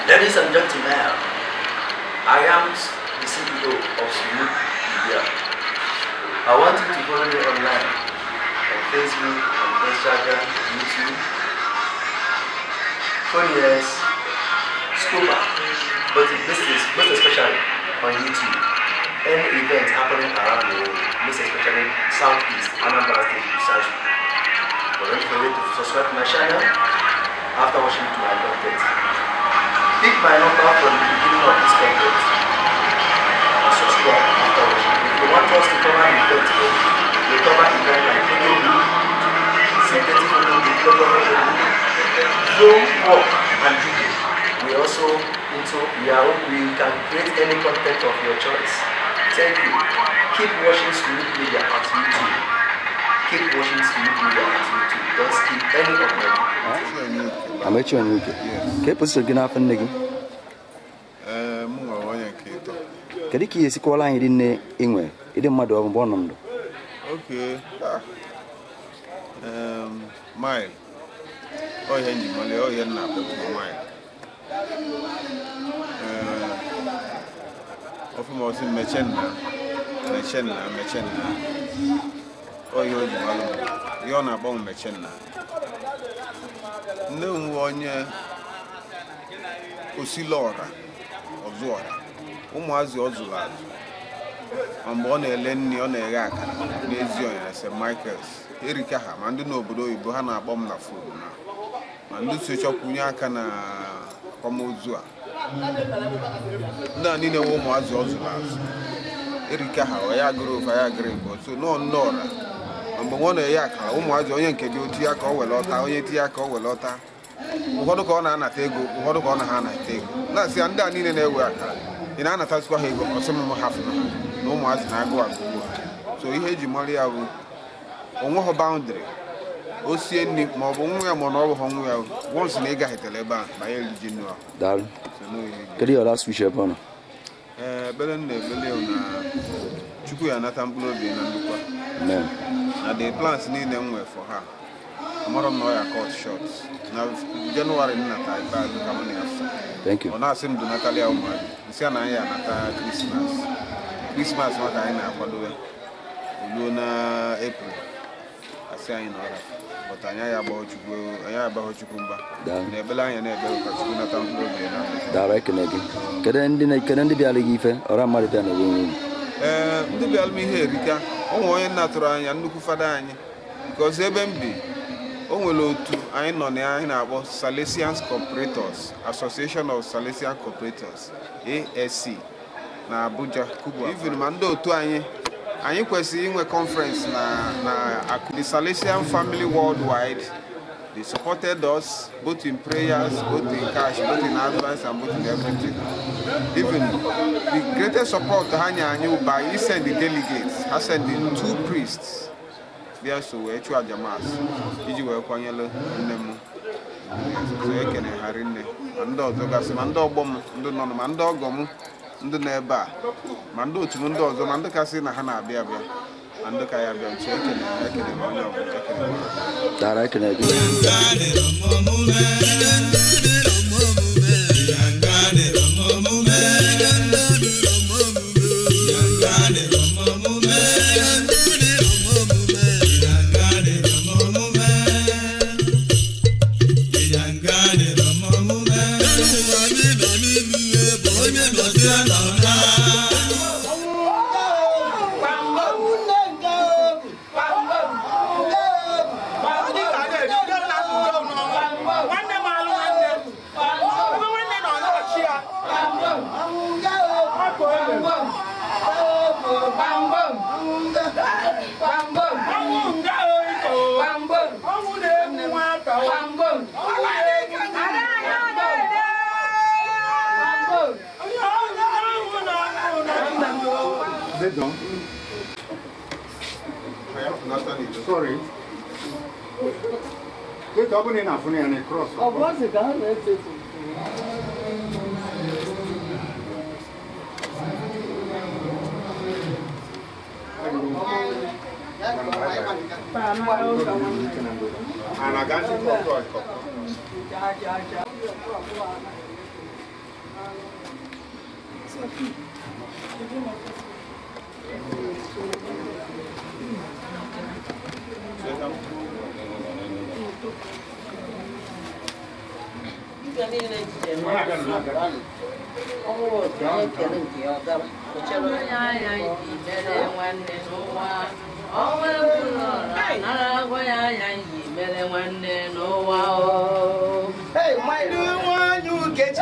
Ladies and gentlemen, I am the CEO of Smooth Media. I want you to follow me online on Facebook, on Instagram, YouTube, Phonies, Scopa, but this is most especially on YouTube. Any event happening around the world, most especially Southeast, Anambra State, precisely. But don't forget to subscribe to my channel after watching my content. Pick my number from the beginning of this content and subscribe after watching. If you want us to cover events, we cover events like photo booth, synthetic photo booth, logo photo booth, drone work and video. We also into we can create any content of your choice. Thank you. Keep watching Smooth Media at YouTube. Keep watching Smooth Media at YouTube. Don't skip any of my videos. Amechi Onwuke. Ka position gị n'afọ nne gị? Ee, mụ nwere onye nke ịtọ. Kedu ka ị esikwala anyị nne inwe ịdị mmadụ ọ bụ mgbe ọ nọ ndụ? Okay. Mile. Ọ ihe nji male, ọ ihe nna akpọ mile. Ọfụma ọsị mmeche nna, mmeche nna, mmeche nna. Ọ ihe o ji malụ m. Ihe ọ na-akpọ m mmeche nna. Nne m onye osile ọra, ọzụ ọra, ụmụazị ọ zụrụ azụ. Ma mgbe ọ na-ele nri, ọ na-eghe akara n'ezi ọnya St. Michael's. Erika ha, ma ndị n'obodo oyibo ha na-akpọ m na fon na. Ma ndị so chọkwunye aka na akwamozu a. Ndị a niile nwe ụmụazị ọ zụrụ azụ. Erika ha, ọ ya gụrụ ofe, ya gụrụ igbo. So nọọ nne ọra. Ma mgbe ọ na-eghe akara, ụmụazị onye nke dị otu ya ka ọ were ọta, onye tinye aka ọ were ọta. Ụfọdụ ka ọ na-anata ego, ụfọdụ ka ọ na ha anata ego. Na-asị ya ndị a niile na-ewe akara, ị na-anatazikwa ha ego, ọsị m hafụ na ha na ụmụazị na-agụ agụ ugbu a. So ihe eji mara ya bụ onweghị boundary. O sie nri ma ọ bụ nwa ya ma ọ bụghị nwa ya, once na ị gaghetara ebe a ma ya eriji nri ahụ. Daalụ. Kedu your last wish ebe ọ nọ? Ee, ekpere m na-ekpele na Chukwu ya anata mkpụrụ obi na ndokwa. Amen. Na the plans niile m nwere for her, amara m na ọ ya cut short. Na Jenụwarị m nata ikpeazụ ka m na ya fụ. Thank you. Ọ na-asị m donatali ya ụmụazị. Nsị a na anyị anata Krismas. Krismas maka anyị na-akwadobe. Oluo na April. Asị anyị na ọra. But anyị agbaghọ Chukwu mgba. Na ebele anya na-ebere ka Chukwu nata mkpụrụ obi ya na ndokwa. Daalụ, ekene gị. Kedu ndị bịara gị ife? Ọra mmadụ bịa na onwe unu. Ee, ndị bịara m ihe erika. O nwere onye natụrụ anya nnukwu fada anyị. Because ebe m bi, o nwere otu anyị nọ na ya anyị na-akpọ Salesian Cooperators, Association of Salesian Cooperators, ASC, na Abuja, Kubwa. Even ma ndị otu anyị, anyị kwesịrị inwe conference na the Salesian family worldwide. They supported us both in prayers, both in cash, both in advice, and both in everything. Even the greatest support ha nye anyị by send the delegates, ha send the 2 priests. Bịa so wee chụọ aja mass iji wee kwanyere nne m. So ekene ha rinne. Ma ndị ọzọ gasị, ma ndị ọgbọ m, ndị nọ, ma ndị ọgọ m, ndị nọ ebe a ma ndị otu m ndị ọzọ ma ndị kasị na ha na-abịa abịa ma ndị ka ya abịa nso ekele ekele m onye ọbụla ekele m. Dara ekene gị. Sorry. Wait, open in a cross. Oh, what's it got? And I got it. Hey, my new one, you get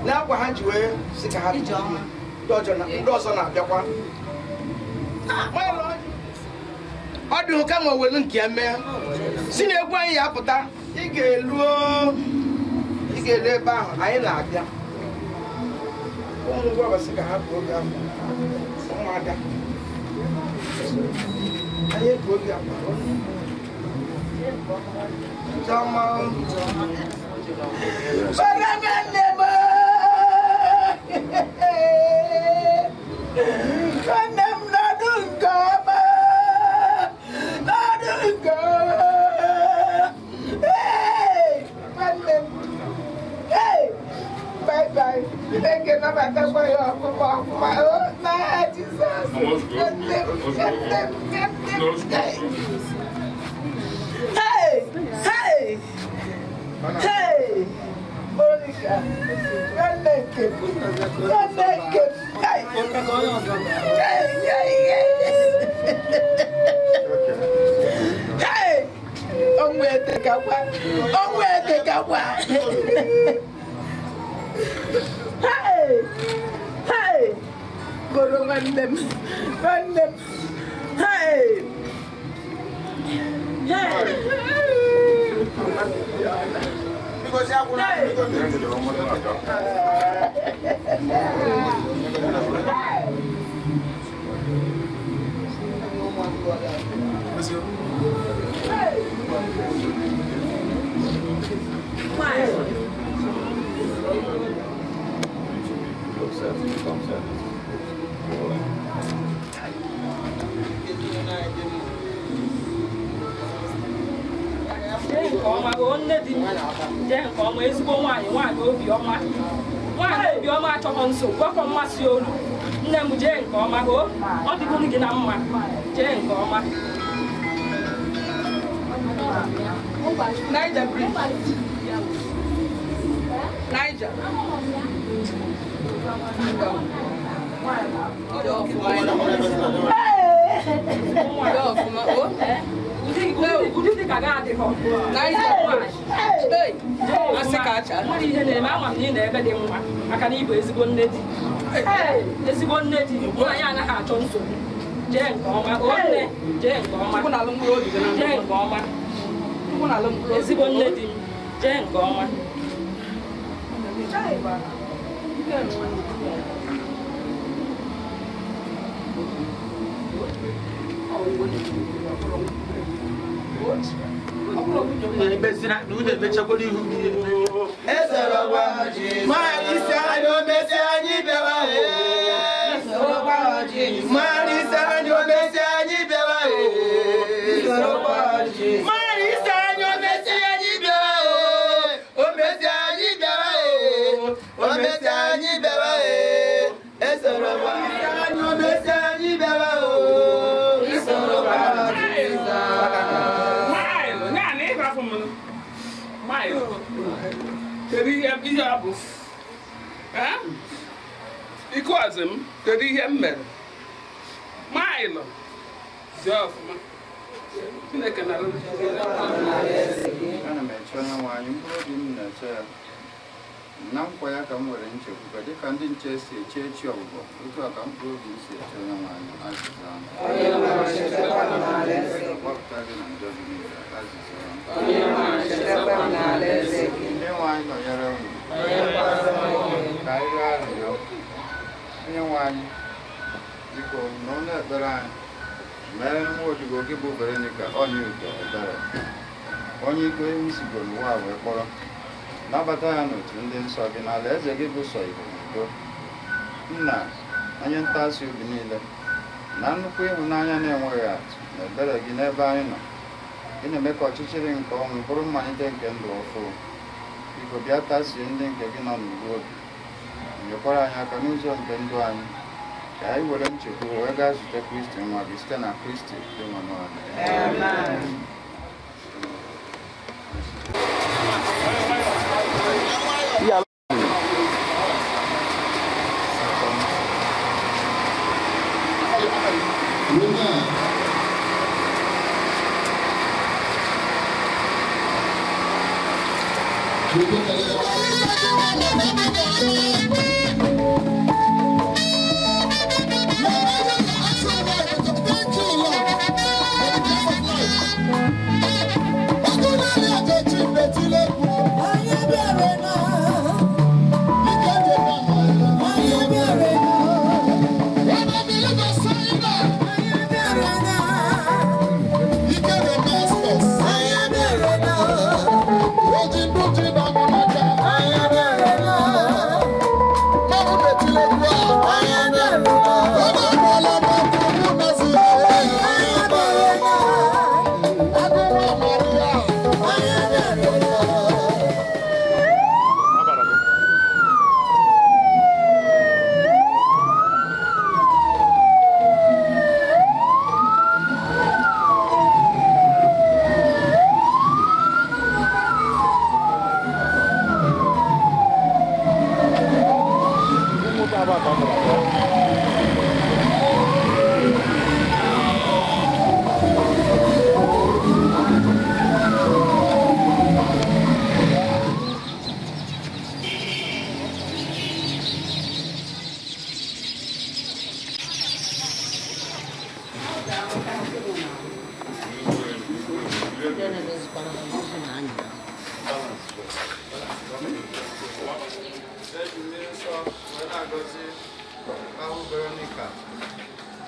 N'akwa ha ji wee sị ka ha ndị ọzọ na-abịakwa ọ dị kama o welu nke ya mee si na egwu anyị ya apụta ị ga-elu ebe ahụ anyị na-abịa ụmụ ngwa sị ka ha pụọ oge ahụ ụmụada anyị ebu oge akpa Hey! Hey! Hey! Monica! Hey! Hey! Hey! Hey! Hey! Hey! Hey! Ezigbo nwaanyị nwaanyị obiọma nwaanyị obiọma achọghọ nsogbu ọkọ mmasị olu nne m jee nke ọma o ọ dịgoro gị na mma jee nke ọma. Niger Bridge. Niger. Ụdị ka ga-adịghọ nwere ihe na-eme ama m na ị na-ebe dị mma maka na ịbụ ezigbo nne di. Ezigbo nne di nwaanyị anaghị achọ nsogbu. Jee nke ọma. O nne, jee nke ọma. Jee nke ọma. Ezigbo nne di m, jee nke ọma. Ikweazụ m, kedu ihe m mere? Maịlụ dị ọfụma. Chineke na ana m eche onye nwe anyị, mkpụrụ obi m na-eche ya. Na nkwa ya ka m nwere nchekwube, dịka ndị nche si eche echi ọbụbọ, otu a ka mkpụrụ obi m si eche onye nwe anyị. Azịza. Gbapụta gị na njọ gị niile. Azịza. Ndị nwe anyị nọnyere unu. Ka anyị rịọ arịrịọ. Onye nwe anyị, biko n'ọnụ ekpere anyị, mere nwa odibo gị bụ Veronica Onyeuto ebere, onye iko emisigoro n'ụwa wee kpọrọ, nabata ya n'otu ndị nsọ gị n'ala eze gị bụ sọ igbo n'udo. Nna, onye ntasi obi niile, na nnukwu ịhụnanya na-enweghị atụ na ebere gị n'ebe anyị nọ, ị na-eme ka ọchịchịrị nke ọnwụ bụrụ mmalite nke ndụ ọfụ. Biko bịa tasie ndị nke gị nọ n'ugwu obi, nyekwara anyị aka n'ụzọ nke ndụ anyị, ka anyị were nchekwube wee gaa zute Kristi nwa gị site na Kristi dị nwa n'ọnụ.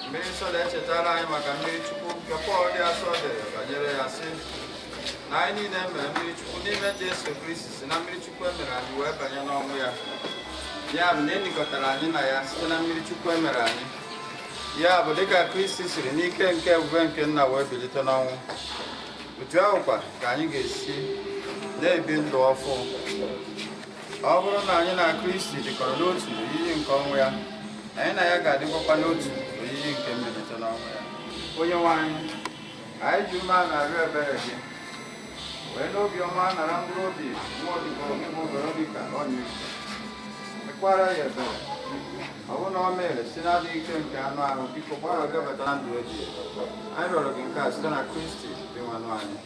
Mmiri nsọ na-echetara anyị maka mmiri Chukwu nke Pọl dị asọ dere banyere ya sị na anyị niile mere mmiri Chukwu n'ime Jesu Kristi si na mmiri Chukwu emere anyị wee banye n'ọnwụ ya. Ya bụ na enikọtara anyị na ya site na mmiri Chukwu emere anyị. Ya bụ dịka Kristi siri n'ike nke ebube nke nna wee bilite n'ọnwụ, otu ahụkwa ka anyị ga-esi na-ebi ndụ ọfụ. Ọ bụrụ na anyị na Kristi jikọrọ n'otu n'oyiyi nke ọnwụ ya, anyị na ya ga-adịkwakwa n'otu n'oyiyi nke mbilite n'ọnwụ ya. Onye nwe anyị, anyị ji umeala arịọ ebere gị, wee n'obi ọma nara mkpụrụ obi nwa odibo gị bụ Veronica Onyeuto, mekwara ya ebere. Ọ bụrụ na o mere si n'adịghị ike nke anụ ahụ, biko gbaghara gabata na ndụ ebighị ebi. Anyị rịọrọ gị nke a site na Kristi dị nwanụ anyị.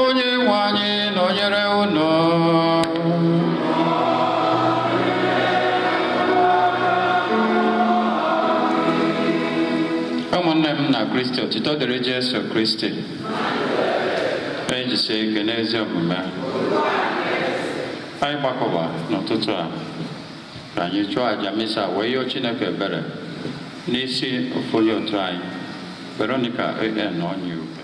Onye nwe anyị nọnyere unu. Ụmụnne m na Kristi, otito dịrị Jesu Kristi. Anyị jisie ike n'ezi omume. Anyị gbakọba n'ụtụtụ a ka anyị chụọ àjà misa wee yọọ Chineke ebere n'isi ofu onye otu anyị, Veronica A.N. Onyiuke.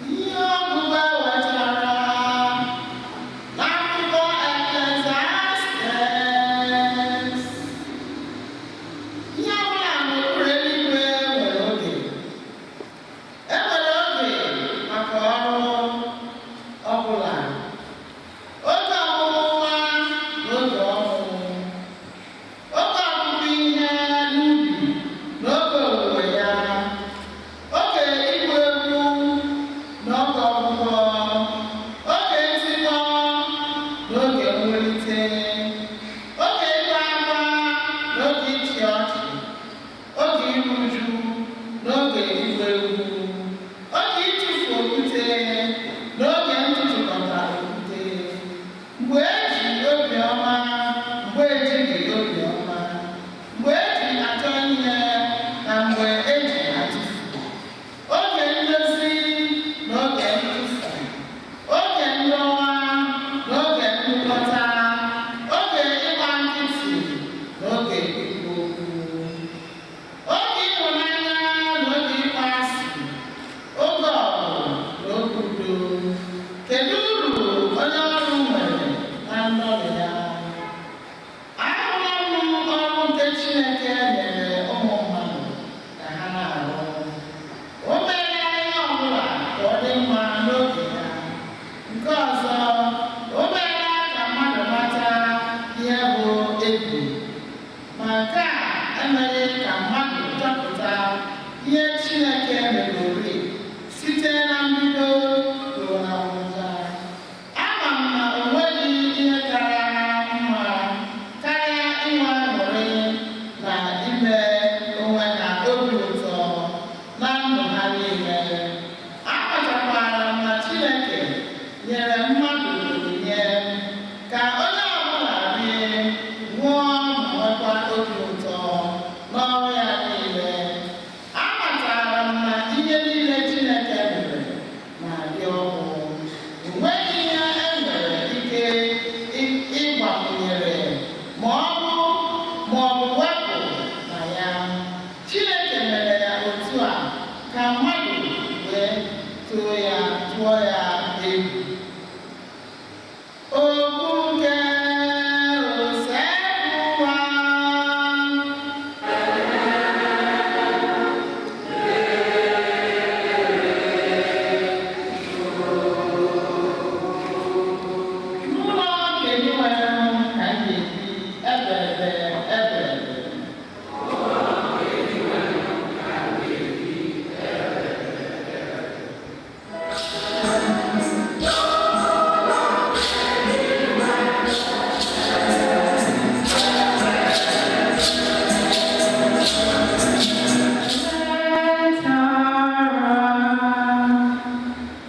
Ihe ọgụgụ wetara n'akwụkwọ Eklesiastes. Ihe ọbụla n'okpuru eluigwe nwere oge. E nwere oge maka ọrụ ọbụla. Oge ọmụmụ nwa na oge ọnwụ. Oge ọkụkụ ihe n'ubi na oge owuwe ya. Oge ịgba egwu na oge ọgwụgwọ. Oge ntikpọ na oge mwulite. Oge ịkwa akwa na oge ịchị ọchị. Oge iru uju na oge ịgba egwu. Oge ịtụfu okwute na oge ntụtụkọta okwute. Mgbe eji obiọma, mgbe ejighị obiọma. Mgbe eji achọ ihe na mgbe eji atụfu. Oge ndozi na oge ntụfu. Oge ndọwa na oge ndụkọta. Oge ịgba nkịtị na oge ikwu okwu. Oge ịhụnanya na oge ịkpọasị. Oge ọgụ na oge udo. Kedu uru onye ọrụ nwere na ndọlị ya? Ahụla m ọrụ nke Chineke nyere ụmụ mmadụ ka ha na-arụ. O meela ihe ọbụla ka ọ dị mma n'oge ya. Nke ọzọ, o meela ka mmadụ mata ihe bụ egwu. Ma nke a emeghị ka mmadụ chọpụta ihe Chineke megori site na mbido ruo na ngwụcha. Ama m na o nweghị ihe kara mma karịa inwe aṅụrị na ime onwe ha obi ụtọ na ndụ ha niile. Amatakwara m na Chineke nyere mmadụ onyinye ka onye ọbụla rie, ṅụọ ma nwekwa obi ụtọ n'ọrụ ya niile. Amatara m na ihe niile Chineke mere na-adị ọhụụ. O nweghị ihe e nwere ike ịgbakwunyere ma ọ bụ wepụ na ya. Chineke mere ya otu a ka mmadụ wee tụọ ya egwu. Okwu nke Osebụwa. N'ụlọ nke Dinwenụ ka m ga-ebi eberebe eberebe.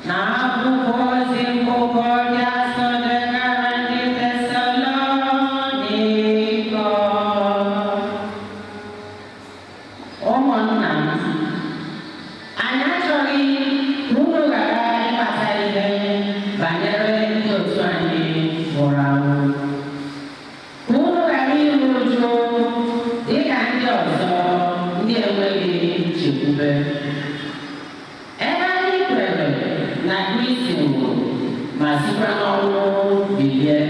N'akwụkwọ ozi mbụ Pọl dị asọ degara ndị Tesalonaịka. Ụmụnna m, anyị achọghị ka unu ghara ịmata ihe banyere ndị otu anyị nwụrụ anwụ. Ka unu ghara iru ụjụ dịka ndị ọzọ ndị enweghị nchekwube. Ebe anyị kwere na Kristi nwụrụ ma sikwa n'ọnwụ bilie,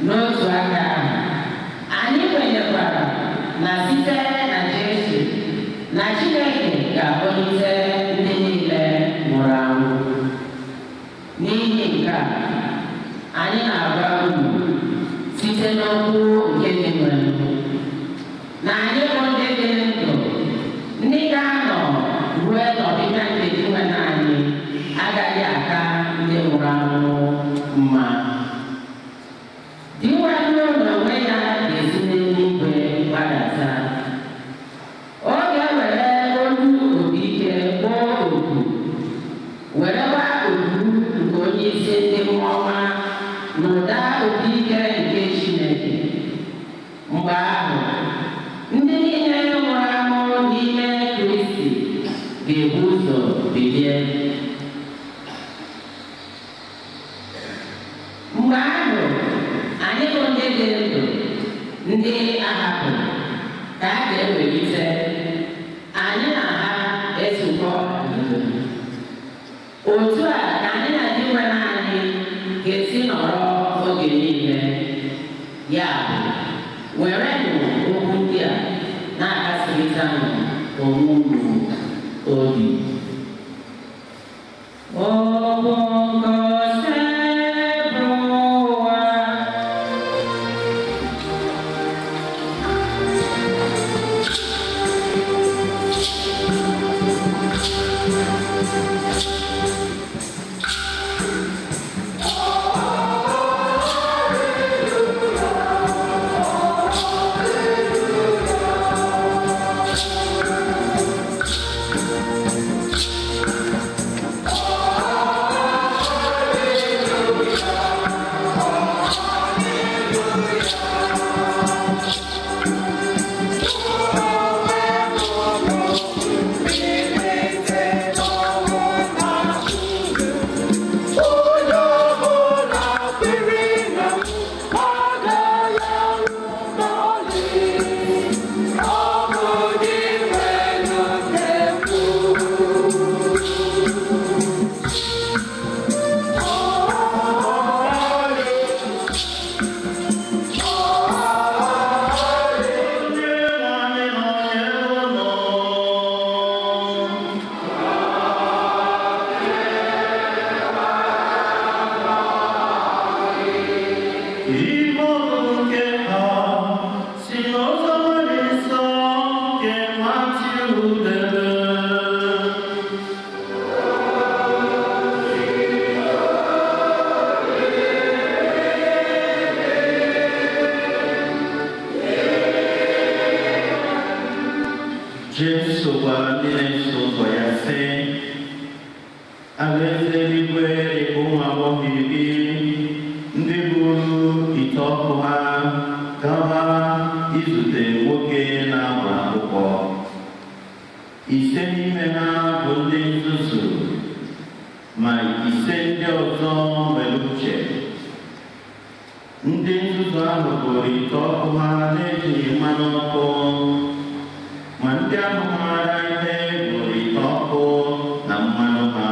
n'otu aka ahụ, anyị kwenyekwara na site na Jesu na Chineke ga-akpọlite ndị niile nwụrụ anwụ. N'ihi nke a, anyị na-agwa unu site n'okwu nke Dinwenụ na anyị bụ ndị dị ndụ, ndị ga-anọ Ga-ebu ụzọ bilie. Mgbe ahụ, anyị bụ ndị dị ndụ, ndị a hapụrụ, ka a ga-ewelite, anyị na ha ezukọ n'ikuku. Otu a ka anyị na Dinwenụ anyị ga-esi nọrọ oge niile. Ya bụ, werenụ okwu ndị a na-akasịrịtanụ onwe unu obi. Okwu nke Osebụrụwa. Jesu gwara ndị na-eso ụzọ ya sị, alaeze eluigwe dị ka ụmụ agbọghọ 10 ndị buru ite ọkụ ha gawa izute nwoke na-agba akwụkwọ. 5 n'ime ha bụ ndị nzuzu, ma 5 ndị ọzọ nwere uche. Ndị nzuzu ahụ buru ite ọkụ ha na-ejighị mmanụ ọkụ, ma ndị ahụ maara ihe buru ite ọkụ na mmanụ ha.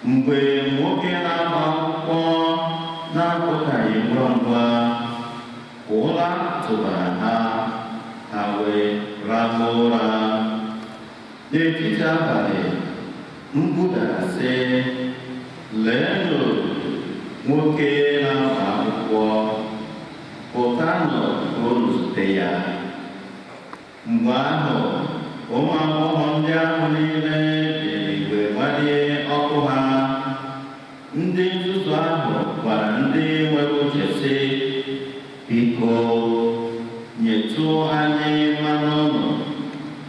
Mgbe nwoke na-agba akwụkwọ na-apụtaghị ngwa ngwa, ụra tụbara ha, ha wee rahụ ụra. N'etiti abalị, mkpu dara sị, leenụ nwoke na-agba akwụkwọ, pụtanụ ka unu zute ya. Mgbe ahụ, ụmụ agbọghọ ndị ahụ niile jere igwe gbalie ọkụ ha. Ndị nzuzu ahụ gwara ndị nwere uche sị, biko nyetụ anyị mmanụ ụnụ,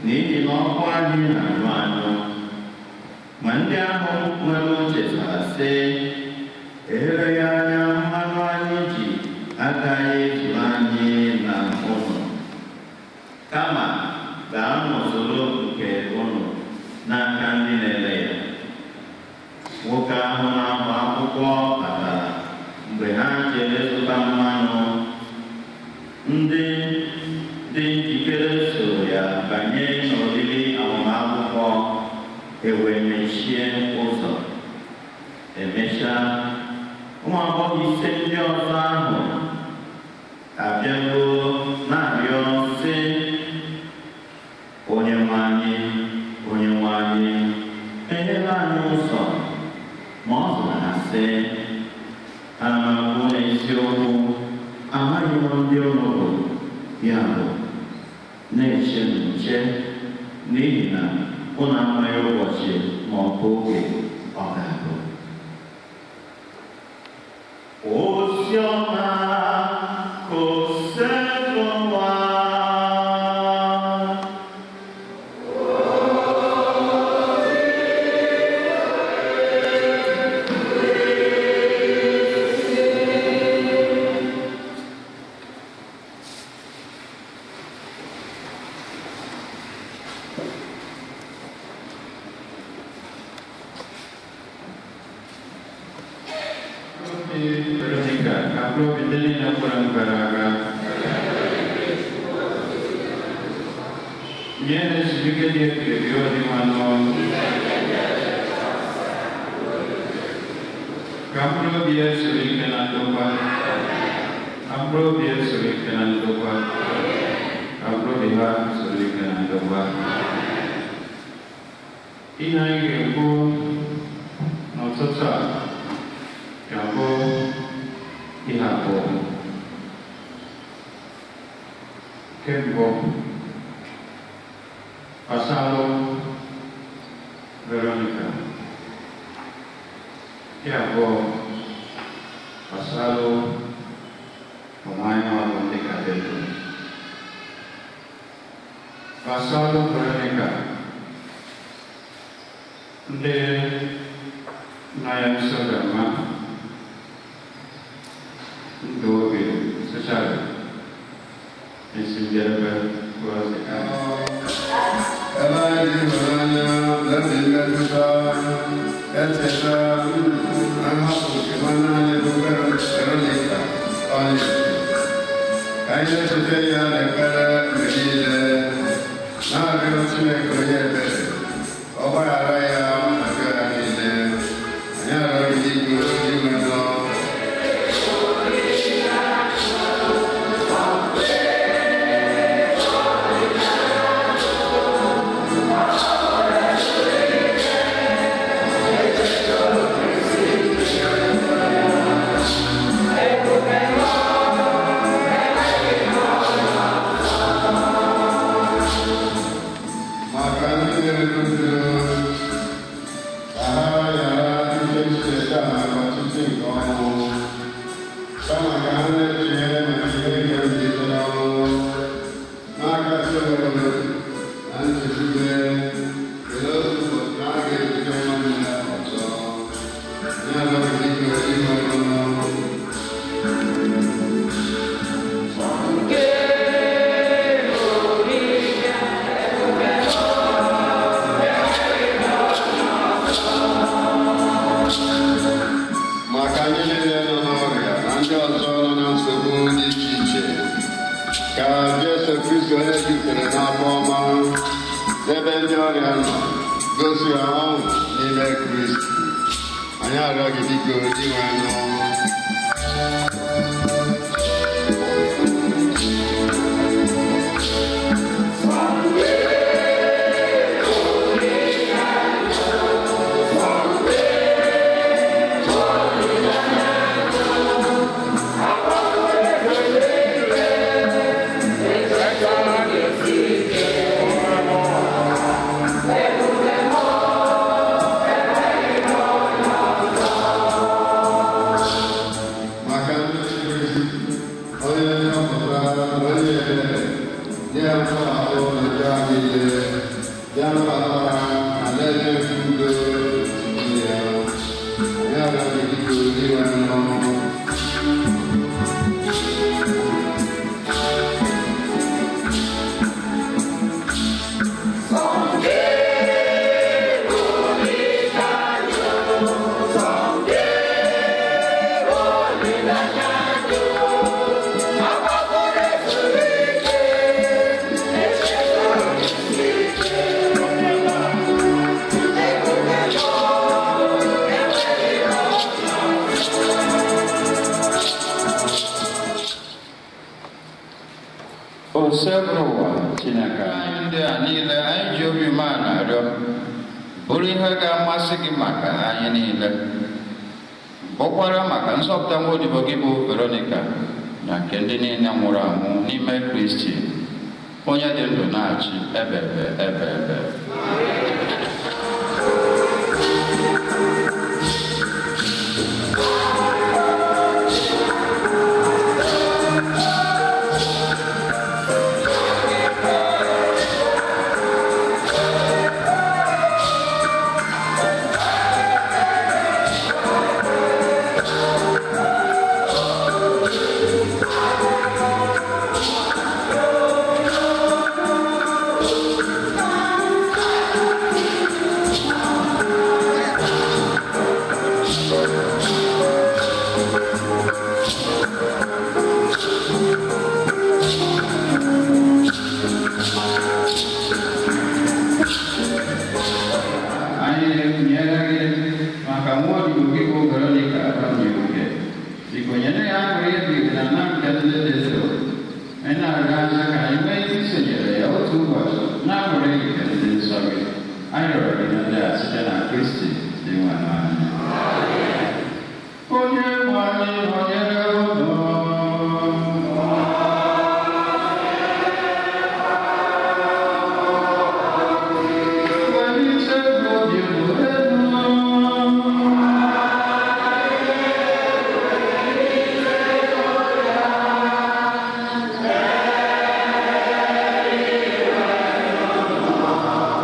n'ihi na ọkụ anyị na-anyụ anyụ. Ma ndị ahụ nwere uche zara sị, eleghị anya mmanụ anyị ji agaghị ezuru anyị na ụnụ, kama gaanụ zụrụ nke ụnụ n'aka ndị na-ere ya. Nwoke ahụ na-agba akwụkwọ batara mgbe ha jere zụta mmanụ. Ndị dị njikere soro ya banye n'oriri agbamakwụkwọ, e wee mechie ụzọ. Emechaa, ụmụ agbọghọ 5 ndị ọzọ ahụ abịaruo na-arịọ sị, Onye nwe anyị, Onye nwe anyị, meghela anyị ụzọ. Ma ọ zara ha sị, ana m agwa unu eziokwu, amaghị m ndị unu bụ. Ya bụ, na-echenụ nche, n'ihi na unu amaghị ụbọchị ma ọ bụ oge ọ ga-abụ. Ozi ọma ka Osebụrụwa. Nye ezumike dị ebighị ebi Onyenwe anyị. Ka mkpụrụ obi ya zuru ike na ndokwa. Ka mkpụrụ obi ya zuru ike na ndokwa. Ka mkpụrụ obi ha zuru ike na ndokwa. Ihe anyị ga-ekwu n'ụtụtụ a ga-abụ ihe abụọ. Nke mbụ gbasara Veronica. Nke abụọ gbasara ụmụ anyị ọbụ ndị ka dị ndụ. Gbasara Veronica, ndị nọ ya nso ga-ama ndụ obi sochara esi njedebe ozi. Ebe anyị dị ịhụnanya na ndị mmetụta echeta na nhapụ nke nwanne anyị bụ Veronica Onyeisi. Ka anyị na-echeta ya n'ekpere mgbe niile, na-arịọ Chineke onye ebere ka ọ gbaghara ya njọ ya niile. Anyị arịọ gị biko Dinwenụ. Maka ndị na-eru uju, ka ha ghara iche echiche taa maka ọchịchị nke ọnwụ, kama ka ha na-eche maka ihe nke mbilite n'ọnwụ, na-akasi onwe ha na nchekwube kelee otu ụbọchị na a ga-ezute nwanne ya ọzọ. Anyị arịọ gị biko Dinwenụ. Maka anyị niile nọ n'ọrịa na ndị ọzọ nọ na nsogbu dị iche iche, ka Jesu Kristo onye jupụtara n'afọ ọma n'ebe ndị ọrịa nọ gosi ha ọṅụ n'ime Kristi. Anyị arịọ gị biko Dinwenụ. Maka ndị Kristi, onye nzọpụta na onye ebere, nye ya mgbahapụ na njọ anyị niile, ya nabata alaeze nke udo n'etiti ya. Anyị arịọ gị biko Dinwenụ. Osebụrụwa Chineke anyị ndị a niile anyị ji obi umeala arịọ bụrụ ihe ga-amasị gị maka anyị niile, bụkwara maka nzọpụta nwa odibo gị bụ Veronica na nke ndị niile nwụrụ anwụ n'ime Kristi, onye dị ndụ na-achị ebebe ebebe. Anyị na-ekwunyere gị maka nwa odibo gị bụ Veronica Aronye. Biko nyere ya aṅụrị ebighị na na nke ndị dị ndụ. Anyị na-arịọ anya ka anyị nwee ike isonyere ya otu ụbọchị na-aṅụrị nke ndị nsọ gị. Anyị rịọrọ gị na ndị a site na Kristi dị nwe anyị. Onye nwe anyị nọnyere unu. Welite obi unu elu.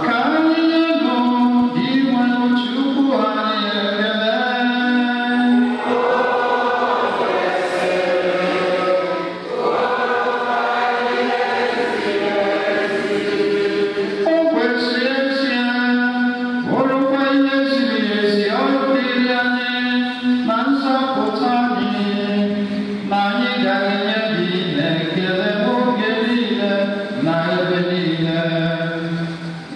Ka anyị nyenụ dị nwenụ Chukwu anyị ekele. O kwesịrị ezie, bụrụkwa ihe ziri ezi ọrụ dịrị anyị na nzọpụta anyị, na anyị ga-enye gị ekele oge niile na ebe niile.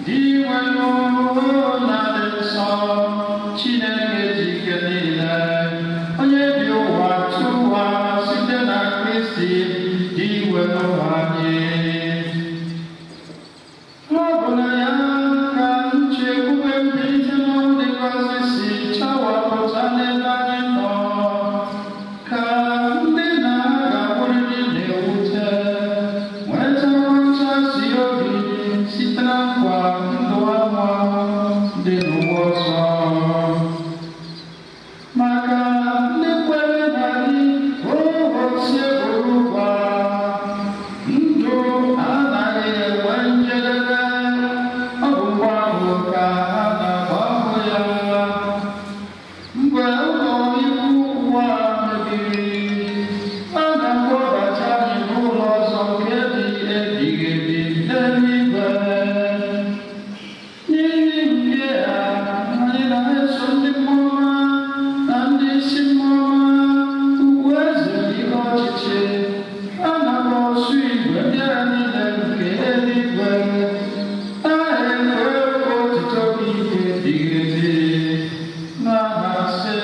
Dị nwenụ na dị nsọ, Chineke ji ike niile, onye bi ụwa tụwa site na Kristi dị nwenụ anyị. Ọ bụ na ya ka nchekwube mbilite n'ọnwụ dị ngọzi si chawapụta n'ebe anyị nọ, ka ndị na-agakwurịrị na-ewute nwetakwa ntasi obi site na nkwa ndụ ahụ dị n'ụwa ọzọ. Maka ndị kwere na gị, o bụrụkwa ndụ anaghị enwe njedebe, ọ bụ mgbe ahụ ka ha na-agbahụ ya. Mgbe ụlọ ikwu ụwa mebiri, a na-akpọbata anyị n'ụlọ ọzọ nke dị ebighị ebi n'eluigwe. N'ihi nke a, anyị na-eso ndị mmụọ ọma na ndị isi mmụọ ọma, ugwu eze na ihe ọchịchị, a na-akpọ ọsụ igwe ndị agha niile nke eluigwe, na-ekwe otuto gị ebighị ebi, na-asị.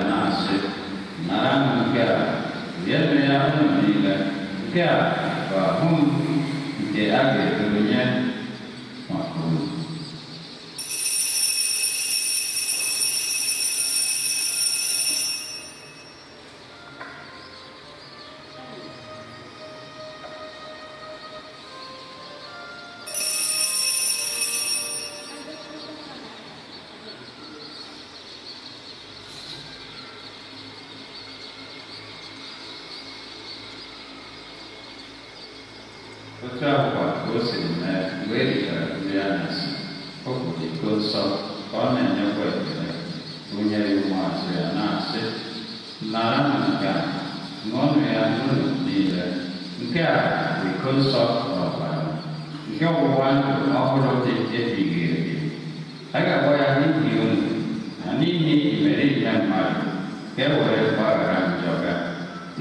Na-asị, naranụ nke a, rienụ ya unu niile, nke a bụ ahụ m nke a ga-edobe nye maka unu. Otu ahụkwa ka o siri mee mgbe e richara nri anyasị, o buru iko nsọ ka ọ na-enyekwa ekele, bunyere ụmụazụ ya na-asị, naranụ nke a, ṅụọnụ ya unu niile, nke a bụ iko nsọ n'ọbara m, nke ọgbụgba ndụ ọhụrụ dị ebighị ebi. A ga-agba ya n'ihi unu na n'ihi imerime mmadụ, ka e were gbaghara njọ ga.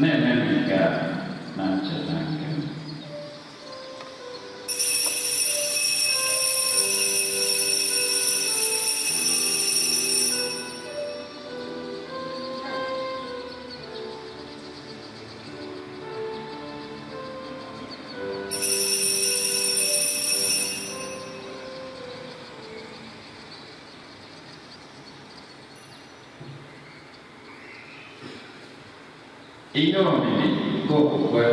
Na-emenụ nke a na ncheta nke m. Ihe omimi nke okwukwe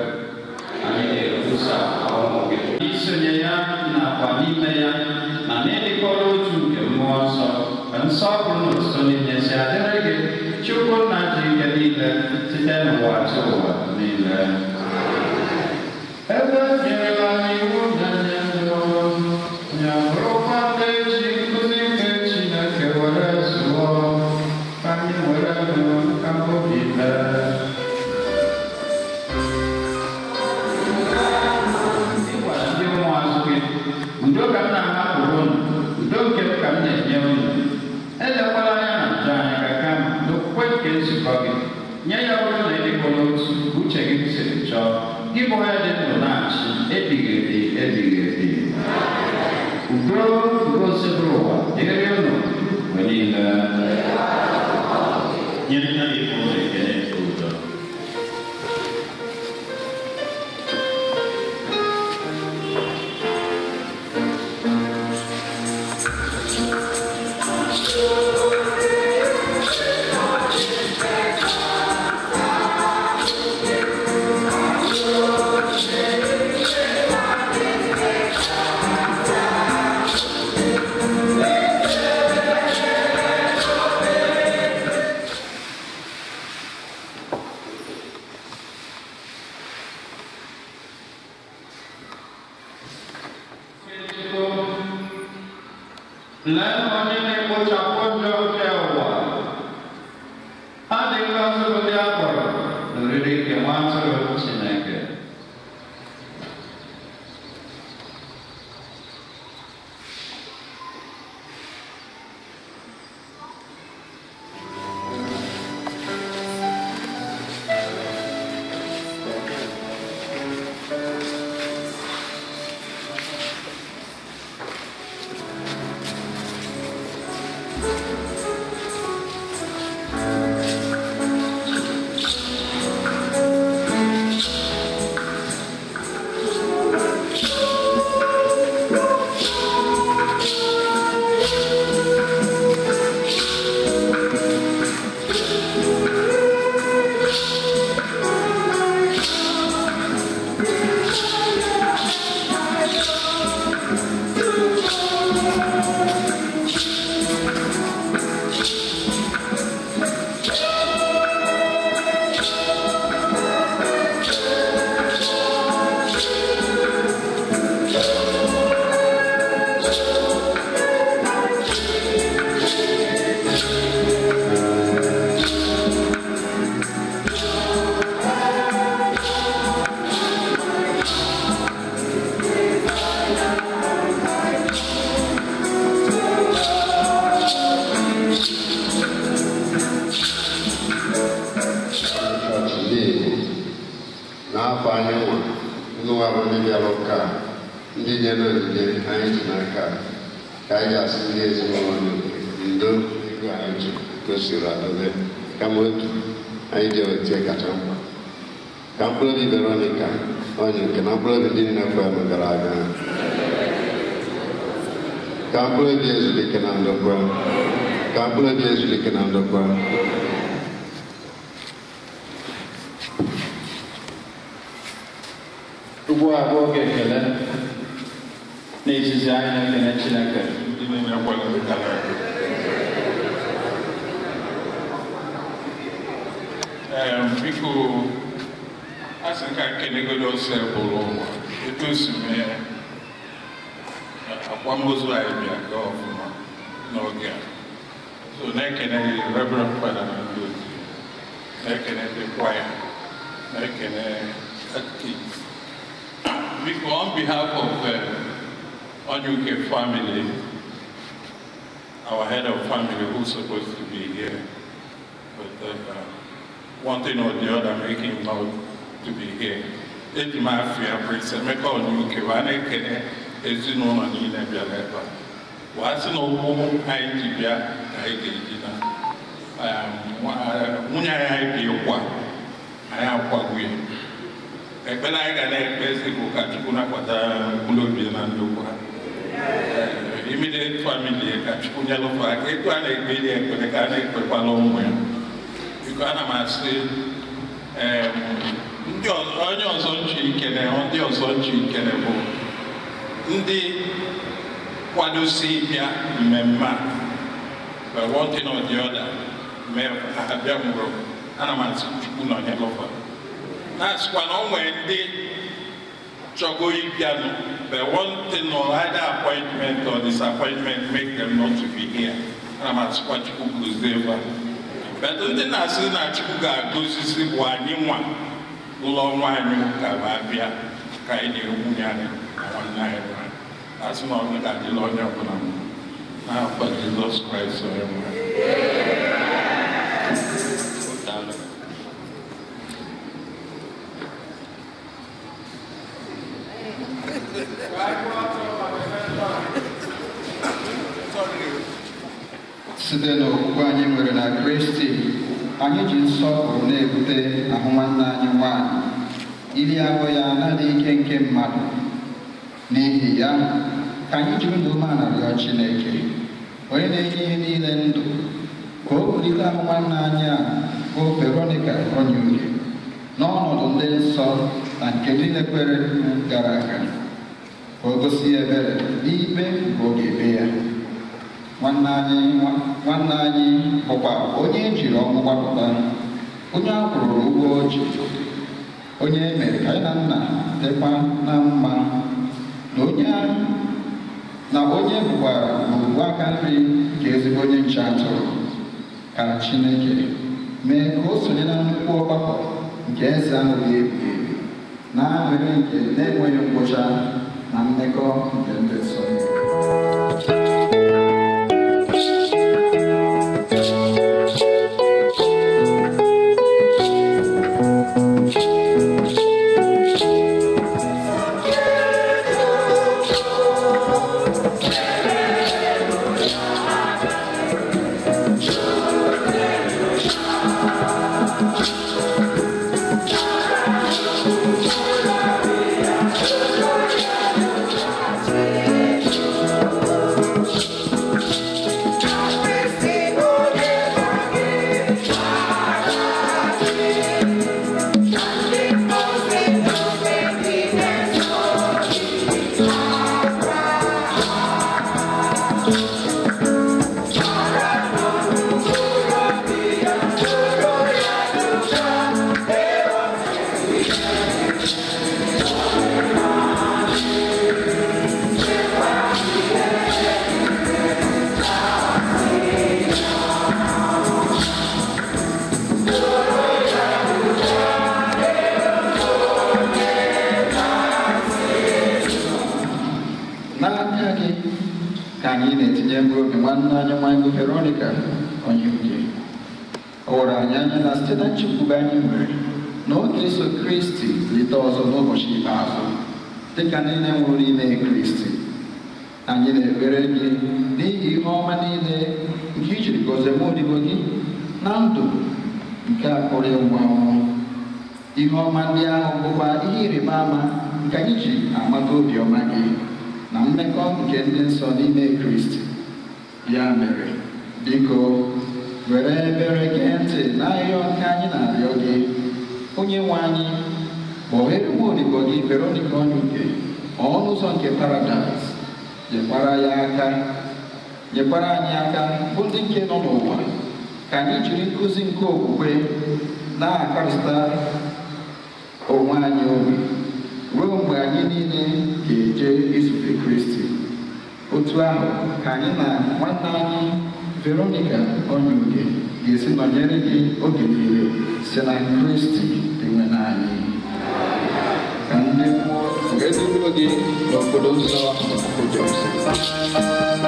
anyị na-ekwusa ọnwụ gị. Isonye ya nakwa n'ime ya na n'ịdịkọrọ otu nke mmụọ nsọ ka nsọpụrụ na otuto niile si adịrị gị Chukwu nna ji ike niile site n'ụwa tụ ụwa niile. Ebe nyerela anyị iwu na nye ndụ ya bụrụkwa ndị ji nkuzi nke Chineke were zụọ ka anyị were ndụ ka obi mee. Ndị ụmụazụ gị, udo ka m na-ahapụrụ unu, udo nke m ka m na-enye unu. Elekwala anya na njọ anyị ka kama n'okwukwe nke nzukọ gị. Nye ya bụrụ na ịdịkọ n'otu uche gị siri chọọ, gị bụ onye dị ndụ na-achị ebighị ebi ebighị ebi. Udo nke osebụrụ ụwa dịrị unu mgbe niile. Nyerịta ibe unu ekele nke udo. Lee onye na-ekpochapụ njọ nke ụwa. Ha dị ngọzi bụ ndị a kpọrọ n'oriri nke nwa atụrụ Chineke. N'afọ anyị nwa nwa bụ ndị bịara ụka ndị nyere onyinye anyị ji n'aka ka anyị ga-asị ndị ezinụlọ ndo ego anyị ji gosiri adobe kama otu anyị ji eweta kacha mkpa ka mkpụrụ obi Veronica onye nke na mkpụrụ obi ndị niile kwere gara aga ka mkpụrụ obi ezulike na ndokwa ka mkpụrụ obi ezulike na ndokwa. Ugbu a bụ oge ekele n'izizi anyị na-ekele Chineke. Ndị niile kwere gara aga. Biko, a sị ka nkenegodo ose bụrụ ụwa etu o si mee akwamozu anyị bịa gaa ọfụma n'oge a. So na-ekene Reverend Fada na ndị otu, na-ekene ndị kwaya, na-ekene catechist. Biko, on behalf of Onyiuke family, our head of family who's supposed to be here, but one thing or the other make him not to be here. Eji m afịa Prince Emeka Onyiuke wa na-ekene ezinụlọ niile bịara ebe a. Wa sị na ụkwụ anyị ji bịa ka anyị ga-eji na nwunye anyị bi ịkwa anyị akwagbu ya. Ekpere anyị ga na-ekpe ezi bụ ka Chukwu nakwata mkpụrụ obi na ndokwa. Immediate family ka Chukwu nyelụfa aka etu a na-ekpe iri ekpere ka a na-ekpekwala ụmụ ya. Biko ana m asị Ndị onye ọzọ nchi ikene, ndị ọzọ nchi ikene bụ ndị kwadosi ịbịa mmemme a, but one thing or the other mee ha bịa nwụrụ. Ana m asị Chukwu nọnyere ụfa, na-asịkwa na o nwere ndị chọgo ịbịanụ, but one thing or either appointment or disappointment make them not to be here. Ana m asịkwa Chukwu gozie fa. But ndị na-asị na Chukwu ga-agozisi bụ anyị nwa ụlọ nwa anyị ụka ma bịa ka anyị na-enwunye anyị na nwanne anyị nwanyị. Asị na ọnụ ga-adịla onye ọbụla mma. N'afa Jizọs Kraịst onye nwe anyị. Daalụ. Site n'okwukwe anyị nwere na Kristi, anyị ji nsọpụrụ na-ebute ahụ nwanne anyị nwanyị, ili ahụ ya anaghị ike nke mmadụ. N'ihi ya, ka anyị jiri ndụ umeala rịọ Chineke, onye na-enye ihe niile ndụ, ka o bulite ahụ nwanne anyị a bụ Veronica Onyeuke n'ọnọdụ ndị nsọ na nke niile kwere gara aga, ka o gosi ya ebere n'ikpe nke ọ ga-ekpe ya. Nwanne anyị bụkwa onye e jiri ọnwụ gbapụta, onye a kwụrụ ụgwọ oji, onye e mere ka ya na nna dịkwa na mma, na onye bụkwara n'ogbu aka nri nke ezigbo onye nche atụrụ. Ka Chineke mee ka o sonye na nnukwu ọgbakọ nke eze ahụ dị ebighị ebi, na aṅụrị nke na-enweghị ngwụcha na mmekọ nke ndị nsọ. N'aka gị ka anyị na-etinye mkpụrụ obi nwanne anyị nwanyị bụ Veronica Onyeuke. Ọ wụrụ anyị anya na site na nchekwube anyị nwere na ọ ga-eso Kristi lite ọzọ n'ụbọchị ikpeazụ, dịka niile nwụrụ n'ime Kristi. Anyị na-ekpere gị n'ihi ihe ọma niile nke i jiri gọzie nwa odibo gị na ndụ nke a pụrụ ịnwụ anwụ. Ihe ọma ndị ahụ bụkwa ihe ịrịba ama nke anyị ji amata obiọma gị na mmekọ nke ndị nsọ n'ime Kristi. Ya mere, biko, were ebere gee ntị n'ahịrịọ nke anyị na-arịọ gị, onye nwe anyị, kpọghere nwa odibo gị Veronica Onyeuke ọnụ ụzọ nke paradaịs, nyekwara ya aka, nyekwara anyị aka bụ ndị nke nọ n'ụwa, ka anyị jiri nkụzi nke okwukwe na-akarịsịta onwe anyị obi ruo mgbe anyị niile ga-eje izute Kristi. Otu ahụ ka anyị na nwanne anyị Veronica Onyeuke ga-esi nọnyere gị oge niile si na Kristi dị nwe anyị. Ka ndị mmụọ wee duruo gị n'obodo nsọ bụ Jerusalem.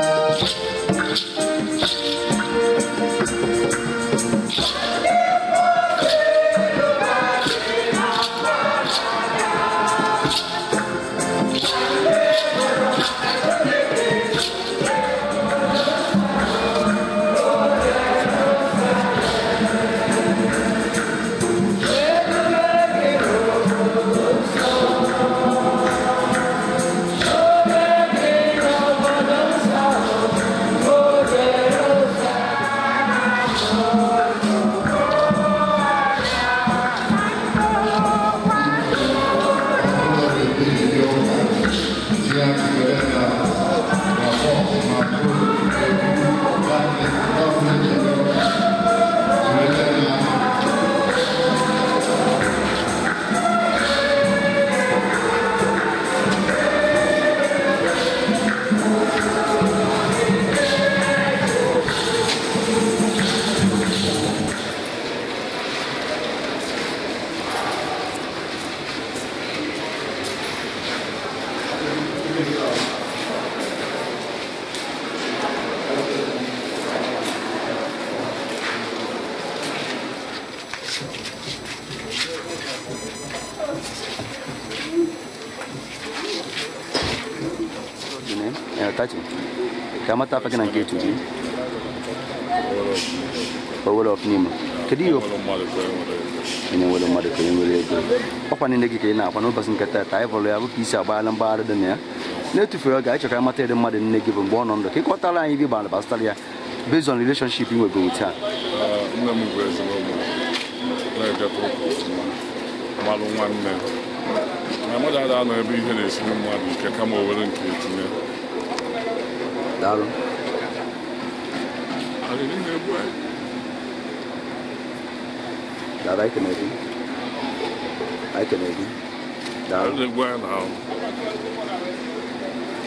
Title. Ka amata afa gị na nke etu gị. Owere of Nimo. Kedu ihe onye nwere mmadụ ka onye nwere ego? Ọkwa niile gị ka ị na-akwa n'ụbọchị nke taata anyị vụrụ ya bụ ka isi agbaala mgbagharị dị na ya. Na-etufere oge anyị chọrọ ka amata ịdị mmadụ nne gị bụ mgbe ọ nọ ndụ ka ị kọtara anyị ibe gbara gbasara ya based on relationship ị nwego with her. Nne m bụ ezigbo mmadụ na-ejeta ụka ọfụma, malụ nwanne na mmadụ ada anọ ebe ihe na-esiri mmadụ ike kama o were nke etinye. Daalụ. Arịrị na-egbu anyị. Daalụ, anyị kenere gị. Anyị kenere gị. Daalụ. Arịrị na-egbu anyị na ahụ.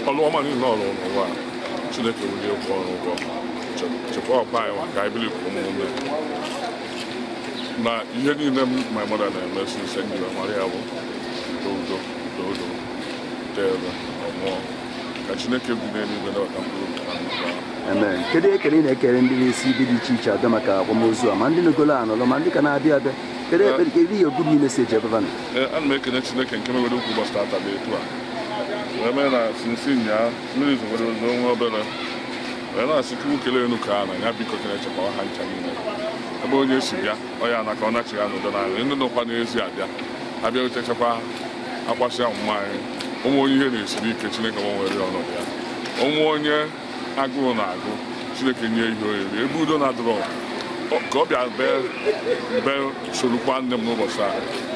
Ọlụ ọma niile ọlụ n'ụwa a, Chineke welie ụgwọ ọrụ ụgwọ. Chekwa ọkpa anyị maka anyị biri ka ụmụnne. Na ihe niile my mother na-eme since ndị mara ya bụ udo udo udo udo deere ọmụọ ka Chineke bi n'eluigwe nabata mkpụrụ obi na nnukwu ahụ. Amen. Kedu ekele ị na-ekele ndị na-esi ibi dị iche iche abịa maka akwamozu a ma ndị nọgolo anọlọ ma ndị ka na-abịa abịa? Kedu ekpere kedu ihe good message ebe nọ? Ee, ana m ekele Chineke nke mewere ukwu ụbọchị tata bụ etu a wee mee na sinsi nyaa mmiri zowere ozo nwa obere wee na-asị Chukwu kelee enu ka a na ya biko kene chekwawa ha ncha niile ebe onye si bịa ọ ya na ka ọ nachi ya n'udo n'anya ndị nọkwa n'ezi abịa abịa uchechakwa akwasị ọmụma anyị ụmụ onye ihe na-esiri ike Chineke gbanwere ya ọnọdụ ya ụmụ onye agụụ na-agụ Chineke nye ihe oriri ebe udo na-adịrọ ka ọ bịa bee sorokwa nne m n'ụbọchị a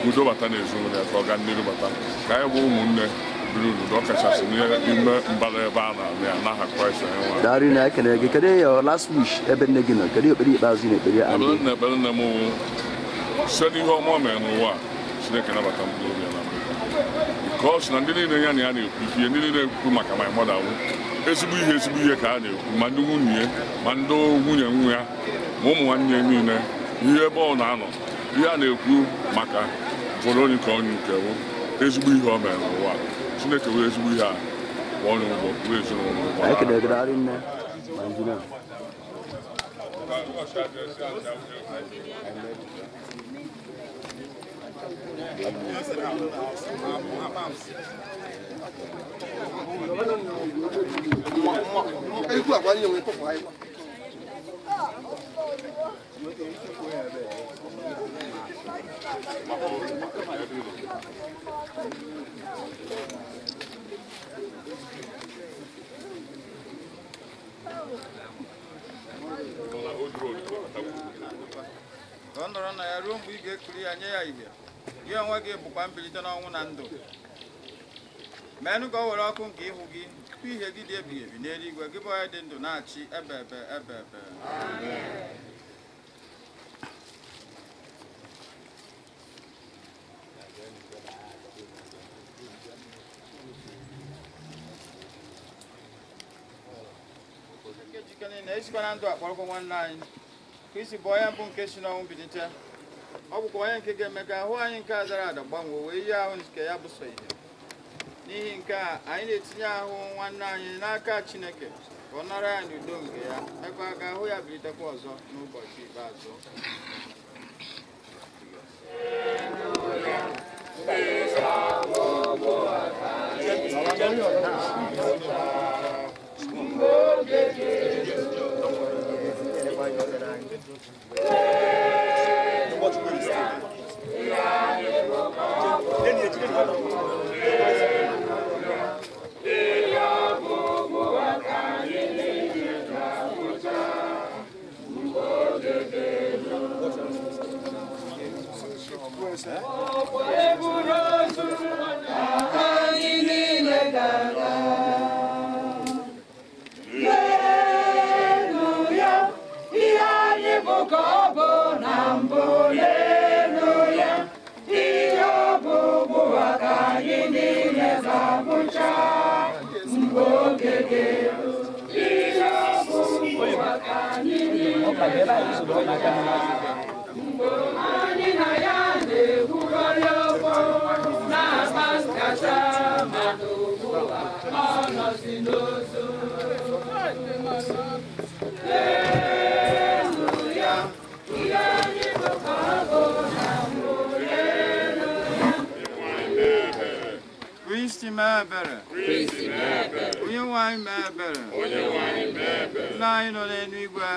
udo bata n'ezinụlọ ya ka ọ gaa n'iru bata ka anyị bụ ụmụnne biri n'udo ọ kachasị n'ime mbara ebe a na-alụ ya n'aha Kraịst anyị nwe. Daalụ na ekele gị. Kedu your last wish ebe nne gị nọ? Kedu ekpere ikpeazụ ị na-ekpere ya? Ekpere nna ekpere nne m wụ site n'ihe ọma o mere n'ụwa a, Chineke nabata mkpụrụ obi ya na mbụ. Because na ndị niile ya na ya na-ekwu ihe ndị niile ekwu maka my mother wụ ezigbo ihe ka a na-ekwu ma ndị nwunye ma ndị nwunye nwa ya ma ụmụ nwanne ya niile ihe ebe ọ na-anọ ihe a na-ekwu maka Veronica Onyiuke wụ ezigbo ihe o mere n'ụwa a. Chineke wee ezigbo ihe a kwụọ onye ụgwọ kwụọ ezinụlọ ụgwọ. Anyị kelere gị, daalụ nne. Ma injinia. Ka ọ nọrọ na ya ruo mgbe ị ga-ekiri ya nye ya ihe gị onwe gị bụkwa mbilite n'ọnwụ na ndụ meenụ ka o were ọkụ nke ihu gị tupu ihe gị dị ebighị ebi n'eluigwe gị bụ onye dị ndụ na-achị ebe ebe ebe ebe. Ejike niile esikwa na ndụ akpọrọkwa nwanne anyị Kristi bụ onye mbụ nke si n'ọnwụ bilite ọ bụkwa onye nke ga-eme ka ahụ anyị nke a dara ada gbanwee wee ihe ahụ nke ya bụ sọ ihe n'ihi nke a anyị na-etinye ahụ nwanne anyị n'aka Chineke ka ọ nara ya n'udo nke ya mekwa ka ahụ ya bilitekwa ọzọ n'ụbọchị ikpeazụ. Anyị na ya na-ekwukọrị okwu na-akpa nkata mana ugbu a ọ nọzi n'ozu. N'elu ya, ihe anyị bụ ka ọ bụ na mbụ. N'elu ya. Kristi Kristi mee ebere. Onye nwe anyị mee ebere. Nna anyị nọ n'eluigwe.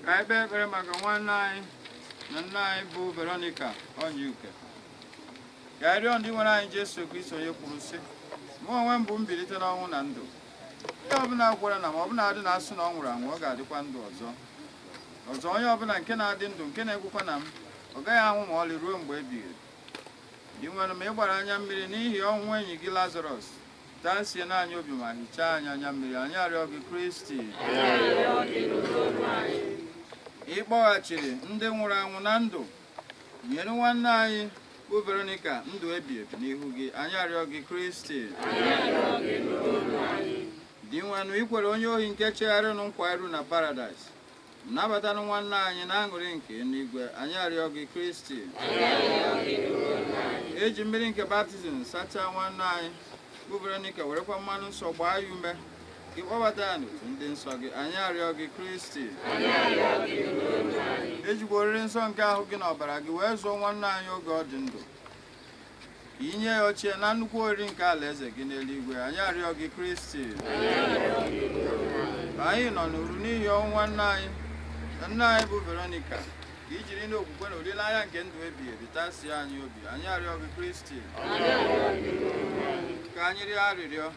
Ka anyị kpee ekpere maka nwanne anyị na nna anyị bụ Veronica Onyiuke. Ka anyị rịọ ndị nwere anyị Jesu Kristo onye kwuru sị, mụ onwe m bụ mbilite n'ọnwụ na ndụ. Onye ọbụla kwere na ma ọbụla adị na-asụ na ọ nwụrụ anwụ, ọ ga-adịkwa ndụ ọzọ. Ọzọ onye ọbụla nke na-adị ndụ nke na-ekwukwa na m, ọ gaghị anwụ ma ọlị ruo mgbe ebighị ebi. Dị nwere ma ị gbara anya mmiri n'ihi ọnwụ enyi gị Lazarọs, tasie n'anya obi ma hichaa anyị anya mmiri. Anyị arịọ gị Kristi. Ị kpọghachiri ndị nwụrụ anwụ na ndụ, nyere nwanne anyị bụ Veronica ndụ ebi ebi n'ihu gị. Anyị arịọ gị Kristi. Dị nwanụ ikwere onye ohi nke chegharịnụ nkwa iru na paradaịs, nabatanụ nwanne anyị na aṅụrị nke eluigwe. Anyị arịọ gị Kristi. Eji mmiri nke baptizim sachaa nwanne anyị bụ Veronica, werekwa mmanụ nsọ gbaa ya ume ka ị kpọbata ya n'otu ndị nsọ gị. Anyị arịọ gị Kristi. Ejikwa oriri nsọ nke ahụ gị na ọbara gị wee zụọ nwanne anyị oge ọ dị ndụ, ka inye ya ochie na nnukwu oriri nke alaeze gị n'eluigwe. Anyị arịọ gị Kristi. Anyị nọ n'uru n'ihi ọnwụ nwanne anyị na nna anyị bụ Veronica, ka i jiri n'okwukwe na olileanya nke ndụ ebighị ebi tasie anyị obi. Anyị arịọ gị Kristi. Ka anyị rịọ arịrịọ.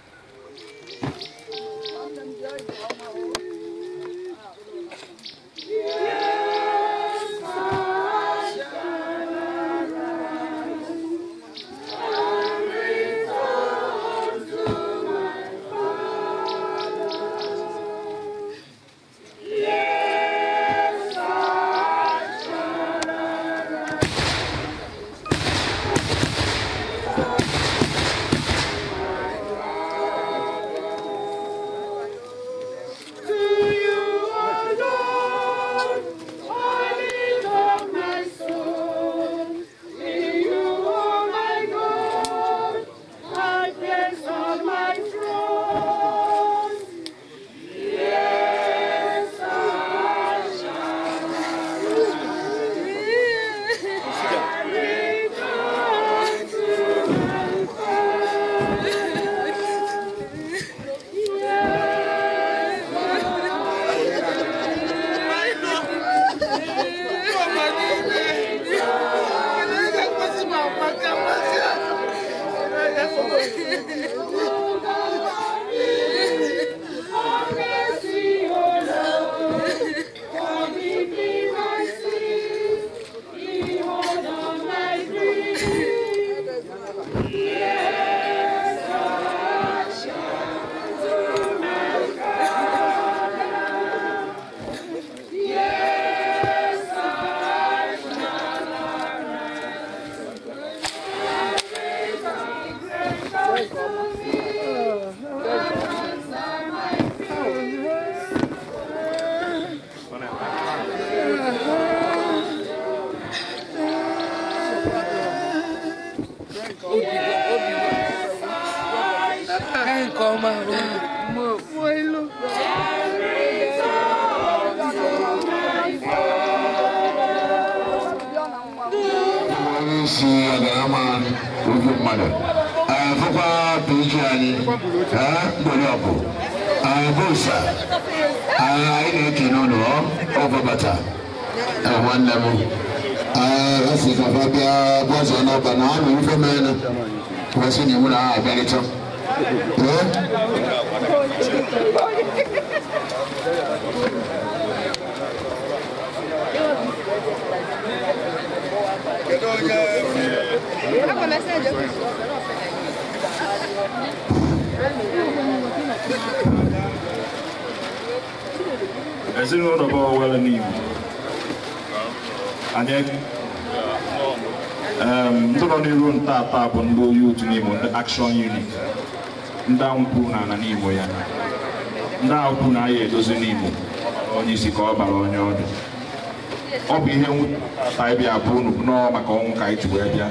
Ezinụlọ bụ Owelle Nimo. Anyị ndị nọ n'iru ntata bụ ndị oyi otu Nimo, ndị Action Unit, ndị ahụ kwuru na ala Nimo ya, ndị ahụ kwuru na ya edozi Nimo, onye isi ka ọ bara onye ọdụ. Ọ bụ ihe mwute anyị bịa bụ unu nọọ maka ọnwụ ka anyị ji wee bịa.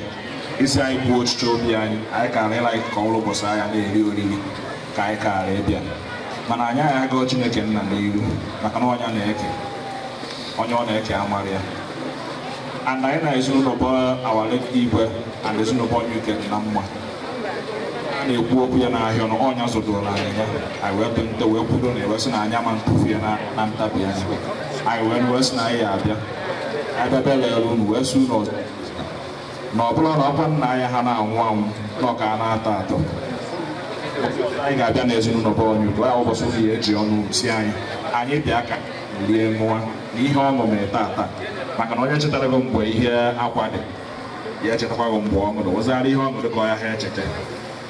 Isi anyị kwuo ọchịchọ obi anyị, anyị kara ịla ka ọrụ ụbọchị ahịa na-eri oriri ka anyị kara ịbịa. Mana anyị agụọ Chineke nna n'iru maka na ọnya na-eke onye ọ na-eke amara ya. And anyị na ezinụlọ bụ our late Igwe and ezinụlọ bụ onye uke na mma. A na-ekwu okwu ya n'ahịa na ọnya zụdoro anyị ya, anyị wee bente wee kwudo na ewesị na anya ma ntụfu ya na ntabi anya. Anyị wee sị na anyị ya abịa. Anyị bịa lere unu wee sị unu ọzọ. Na ọ bụrụ na ọkwa nna anyị ha na-anwụ anwụ na ọ ka a na-atọ atọ. Anyị ga-abịa n'ezinụlọ bụ onye udo ya ụbọchị ụlọ ya eji ọnụ si anyị anyị bịa ka rie ṅụọ na ihe ọṅụ mere tata maka na onye chetara gị mgbe ihe akwa dị ya echetakwa gị mgbe ọṅụ dị wụzara ihe ọṅụ dị ka ọ ya ha echeta.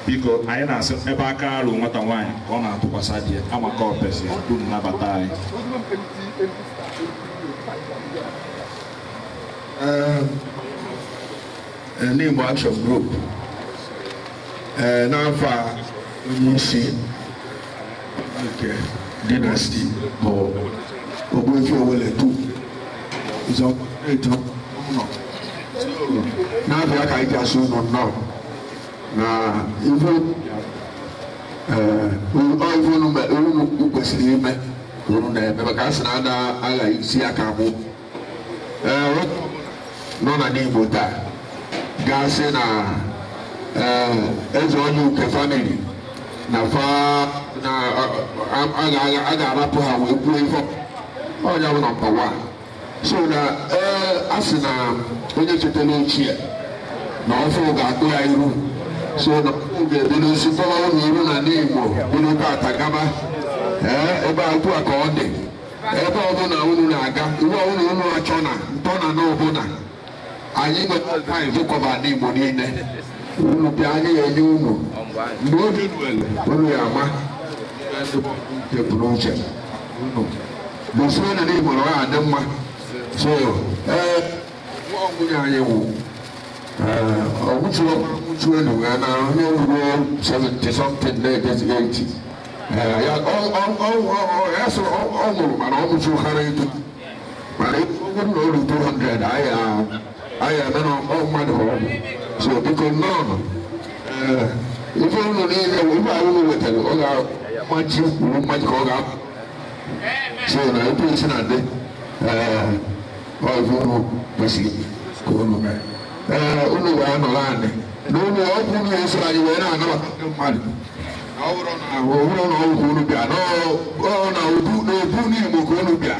Biko anyị na-asị ebe aka arụ nwata nwaanyị ka ọ na-atụkwasị di ya ama ka ọ pesi dum nabata anyị. N'Igbo Action Group n'afọ a onye isi nke dynasty bụ Ogbuefi Owele II n'afọ ya ka anyị ji asụ unu nnọọ na ife unu kwesịrị ime ka unu na-eme maka a sị na ada aghaghị isi aka mụ nọ na n'Igbo taa gasị na eze onye uke famili na fa na a ga-arapụ ha wee kwuo ife onye bụ nọmba 1. So na a sị na onye chetara ochie na ọfụ ga-akpụ ya iru, so na ọfụ ga-ebido si kpọrọ ụlọ iru na n'Igbo bido tata gaba ebe a ugbu a ka ọ dị ebe ọbụla unu na-aga iwu ọbụla unu achọ na ntọna na ọbụla anyị nwere taịm ịkọba n'Igbo niile unu bịa anyị ya enye unu mgbe obi unu ya ama uche unu gosie na n'Igbo na ọ ya adị mma. So nwunye anyị wụ ọgwụchu elu ya na onye ruo 70 something na-ejezi 80 ya sịrị ọ nwụrụ mana ọ nwụchụkarị etu mana ọ bụrụ na o ru 200 anyị eme na ọ mmadụ ọgwụ. So biko nnọọ ife unu niile ife ahụ unu wetara ọ ga-amaji kwuru mmaji ka ọ ga-apụ. So na etu esi na dị ọ ife unu kwesịrị ka unu mee unu wee nọrọ anị na unu ọgwụ unu esoro anyị wee na-anabata ndị mmadụ ọ bụrụ na ọgwụ unu bịa na obu n'Igbo ka unu bịa.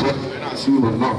So na-asị unu nnọọ.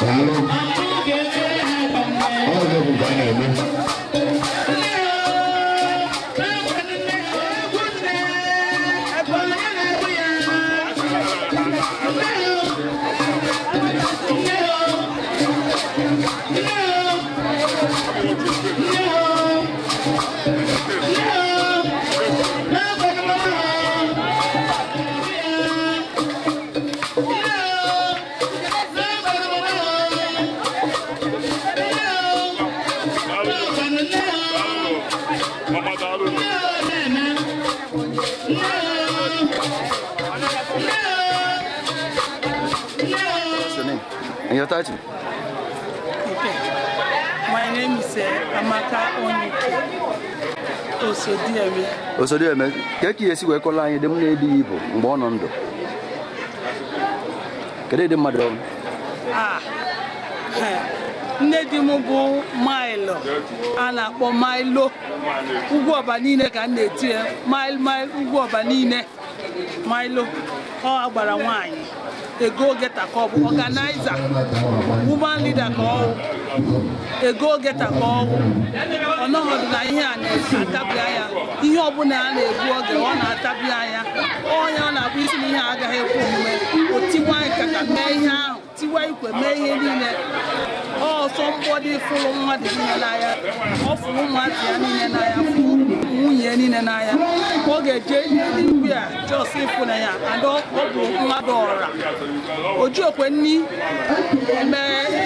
No! Your title? Okay. My name is Amaka Onike Osodieme. Osodieme, ka ka esi wee kọlọ anyị dị m na-edi Igbo mgbe ọ nọ ndụ? Kedu ịdị mmadụ ọ? Ah, nne di m bụ Milo, a na-akpọ Milo. Ugwu ọba niile ka m na-eti ya, Mile Mile ugwu ọba niile. Milo, ọ agbara nwaanyị. A go-getter ka ọ bụ, organizer, woman leader ka ọ bụ, a go-getter ka ọ bụ. Ọ nọghọdụ na ihe a na-atabi anya, ihe ọbụla a na-egbu oge ọ na-atabi anya. Onye ọ na-abụ isi na ihe a agaghị ekwe omume, o tiwa nkata mee ihe ahụ, tiwa ikwe mee ihe niile. Ọsọ mgbọdị fụrụ mmadụ niile n'anya, ọ fụrụ ụmụazị ya niile n'anya, fụrụ nwunye ya niile n'anya. Ọ ga-eje eluigwe a jos ịfụ na ya ada ọ bụ mmadụ ọra. Ojiokwe nni eme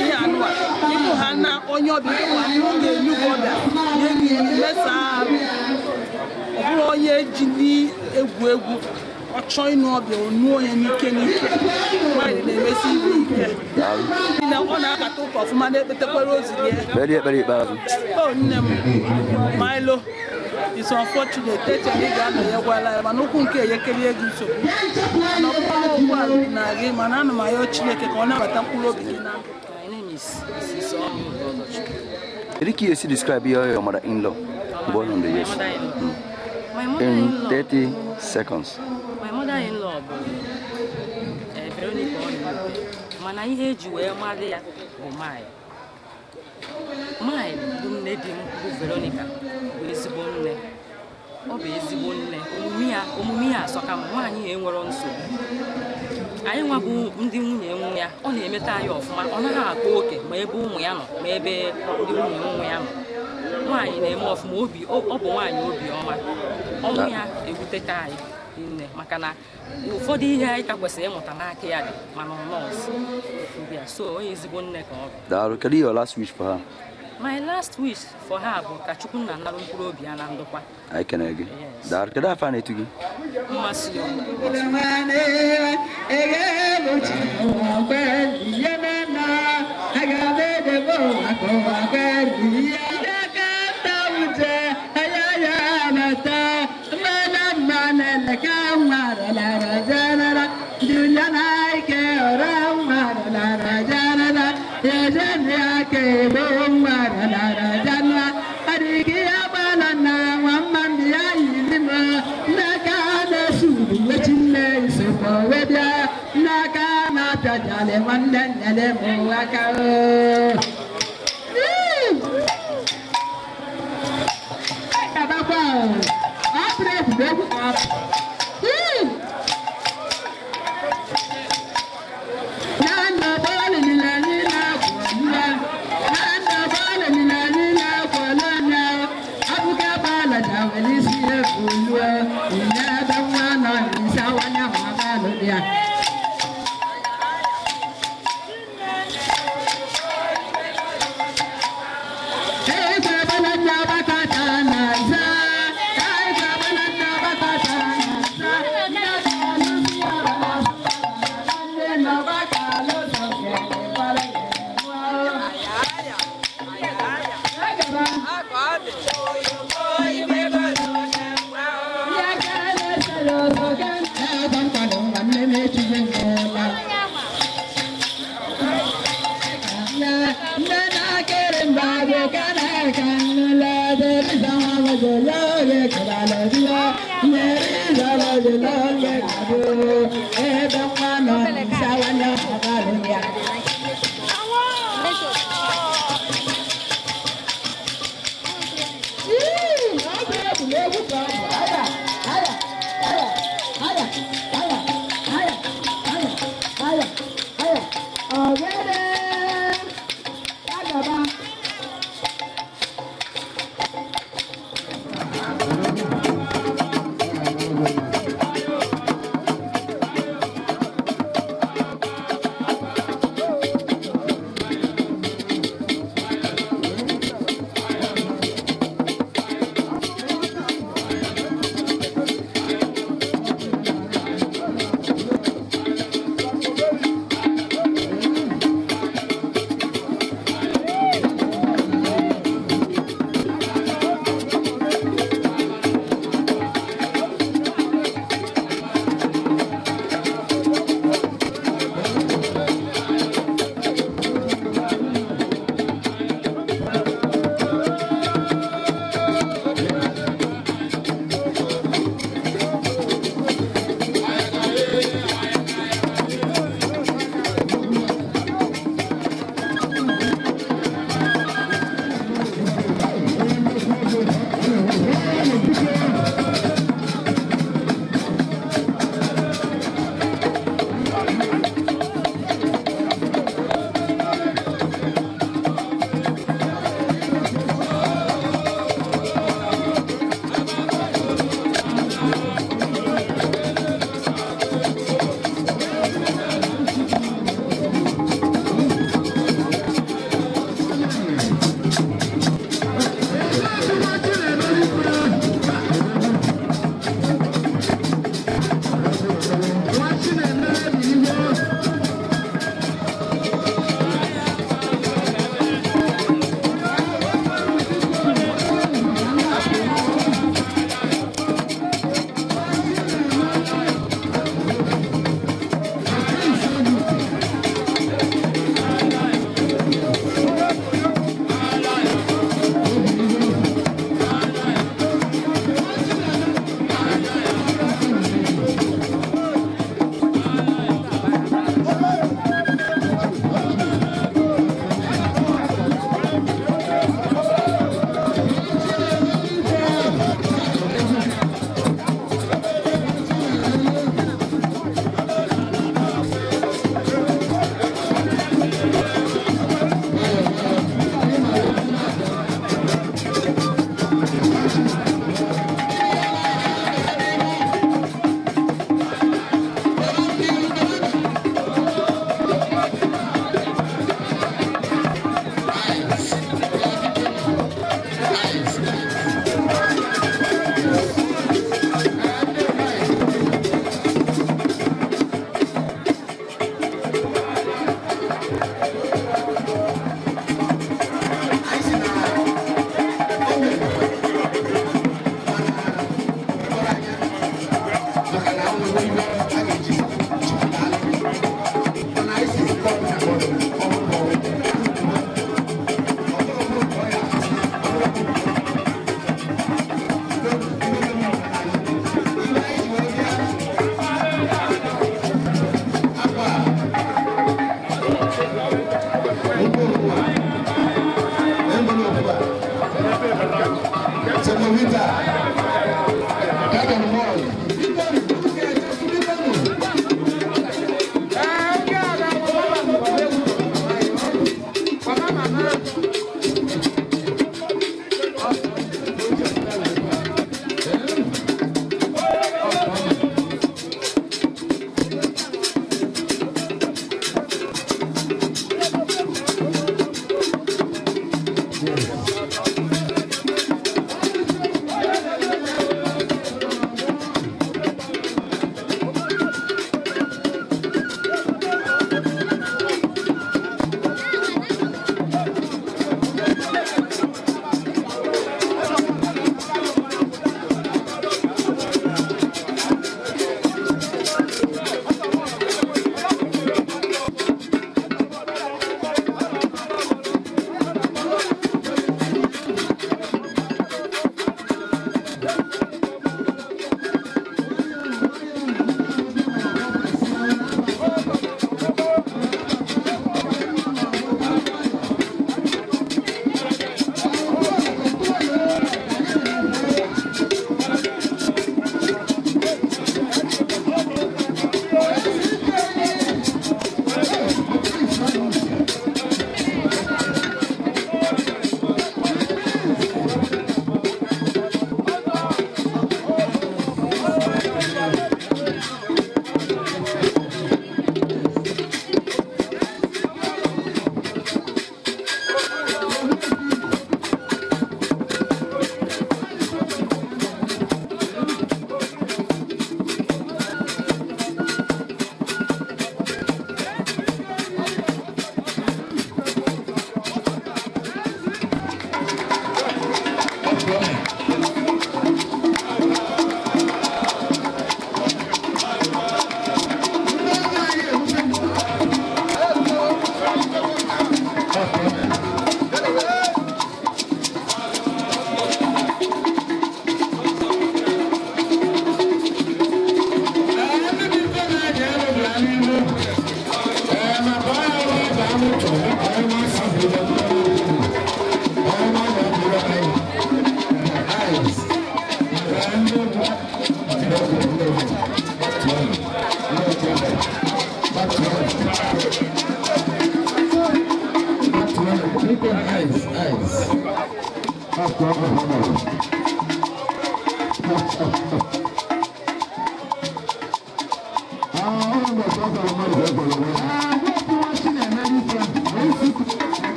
ihe anụ a ịbụ ha na onye ọbịa ịwa ọ ga-enugwu ọbịa mesaa arụ. Ọ bụrụ onye ji egwu egwu, ọ chọọ ịnụ ọbịa onu onye n'ike n'ike. Nwaanyị na-emesi ibe ike. Na ọ na-akata ụka ọfụma na-ekpetekwara ozi ya. Kpere ekpere ikpeazụ. O nne m, Milo, it's unfortunate eche na ị ga-anọ ya gwala ya mana okwu nke eyekerie gị nsogbu. Na ọ bụrụ okwu a na gị mana ana m ayọ Chineke ka ọ nabata mkpụrụ obi gị na ndụ. My name is Mrs. Omi Olochukwu. Kedu ka esi describe your mother-in-law mgbe ọ nọ ndụ? Yes. My mother-in-law. My In mother-in-law. 30 seconds. My mother-in-law bụ Veronica Onyibe, mana ihe eji wee mara ya bụ Mile. Mile bụ nne di m bụ Veronica bụ ezigbo nne. Ọ bụ ezigbo nne. Omume ya asọka m, nwaanyị ya enwero nsogbu. Anyị nwa bụ ndị nwunye nwa ya, ọ na-emeta anyị ọfụma, ọ naghị akpa oke ma ebe ụmụ ya nọ ma ebe ndị nwunye nwa ya nọ. Nwaanyị na-eme ọfụma, obi ọ bụ nwaanyị obi ọma. Ọnwụ ya ewuteka anyị nne maka na ụfọdụ ihe anyị ka kwesịrị ịmụta n'aka ya dị mana ọ nọọsụ ndị a, so onye ezigbo nne ka ọ bụ. Daalụ. Kedu your last wish for her? My last wish for her bụ ka Chukwu nna nalụ mkpụrụ obi ya na ndokwa. Anyị kenere gị. Daalụ. Kedu afọ a na-etu gị? Mmasị ya.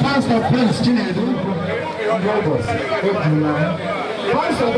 Pastor Prince Chinedu, Pastor,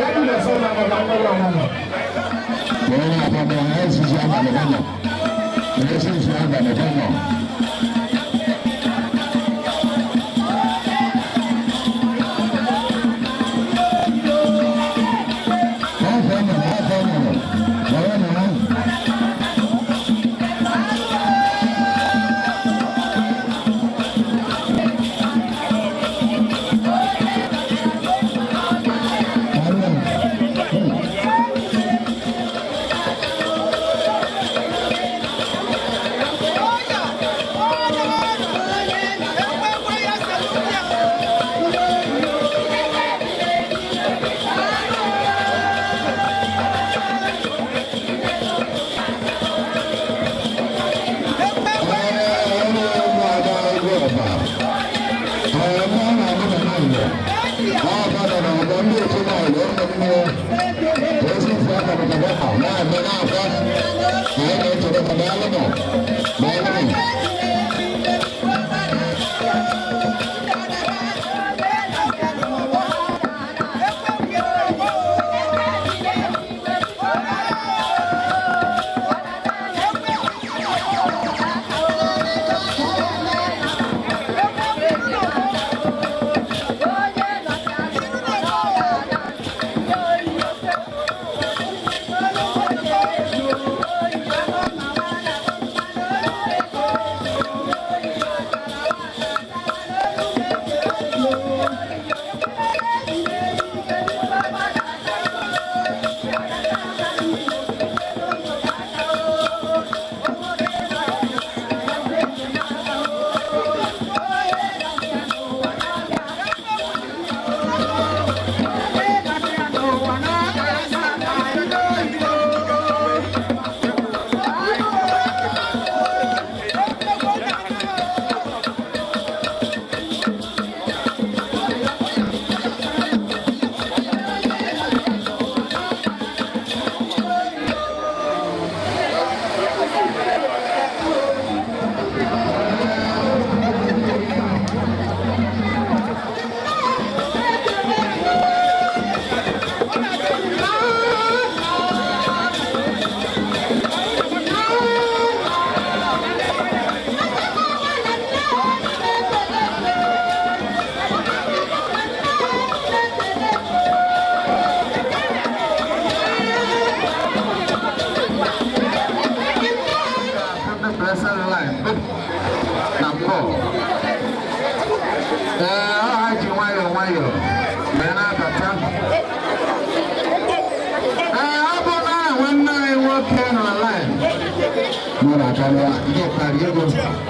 karịa ndị ụkarị ego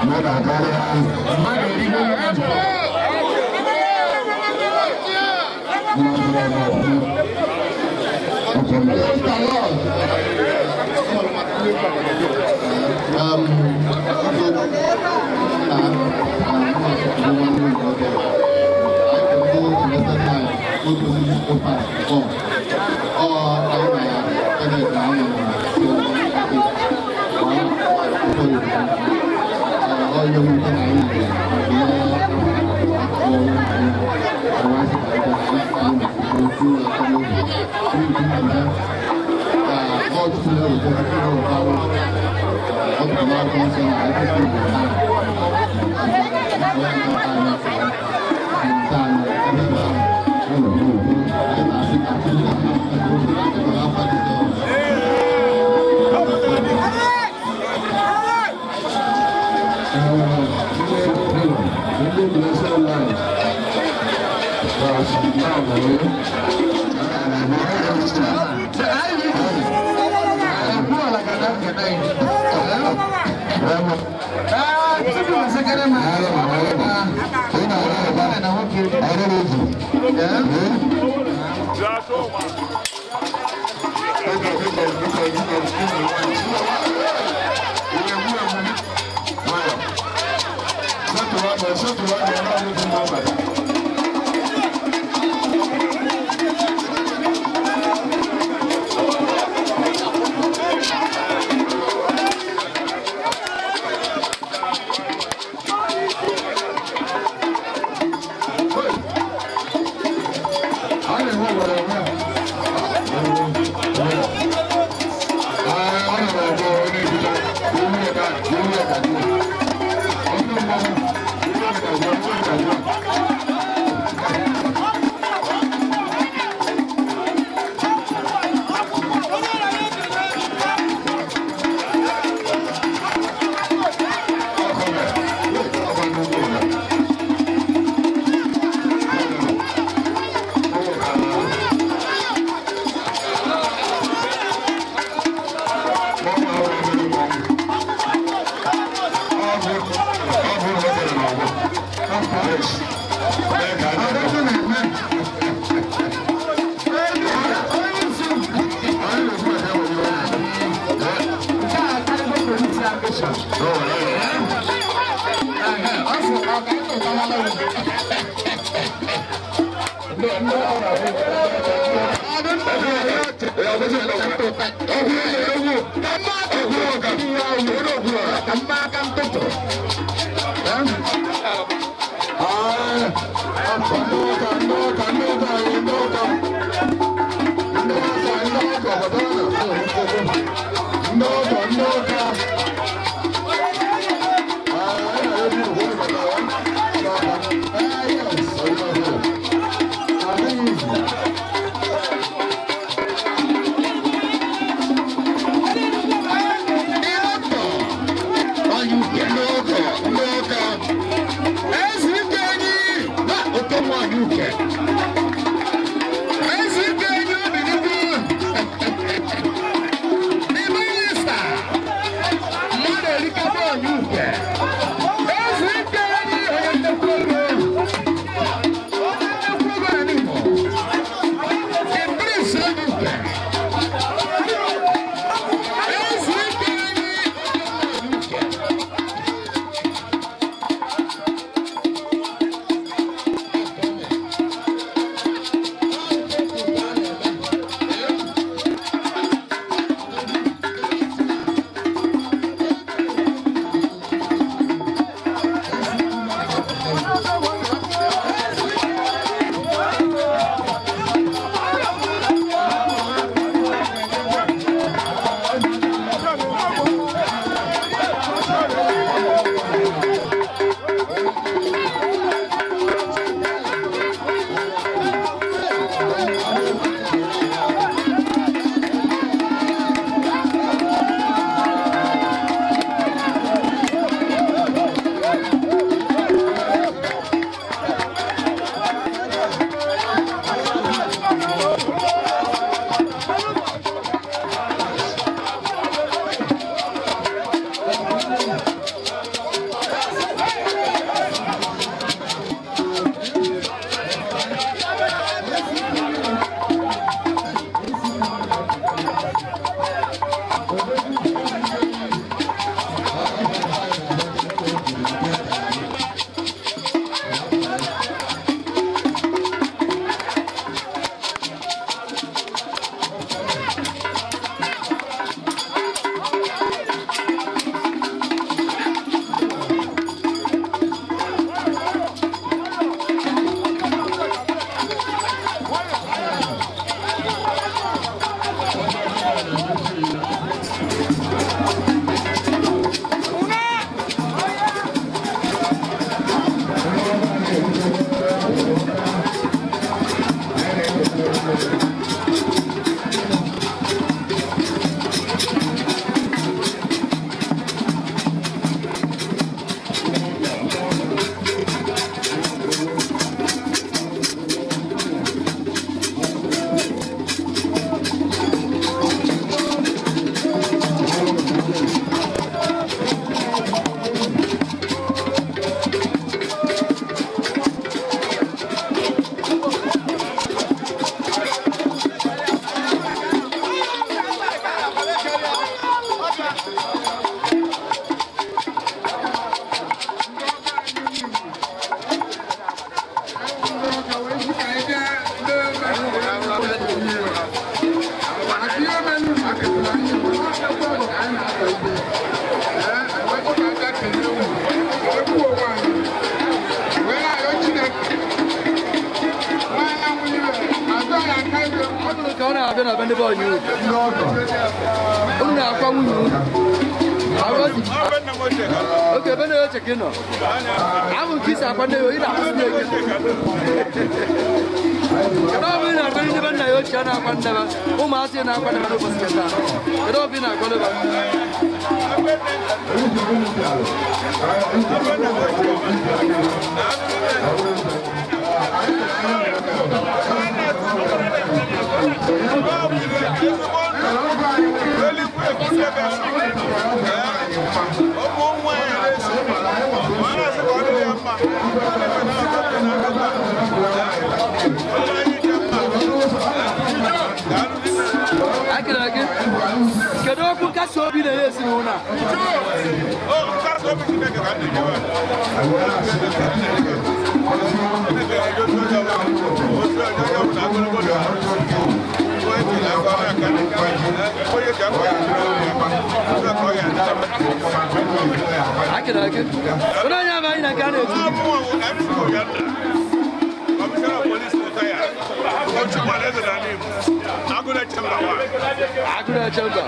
mmadụ akarịa mmadụ erigo. You na be ndị be onye unu na-akwa nwunye unu. Oke ebe na-eche ka ị nọ. Ahụ nke isi akwa nne ya ị na-akwụsị na eke. Kedu ọ bụ ị na-akwa ndị be nna ya ochie na-akwa nne be ụmụazị na-akwa nne be n'ụbọchị nke taa? Kedu ọ bụ ị na-akwa nne be? Kedu okwu nkasi obi na-enye ezinụlọ a? Onye anya anyị na nke a na-etu. Agụna-eche mba.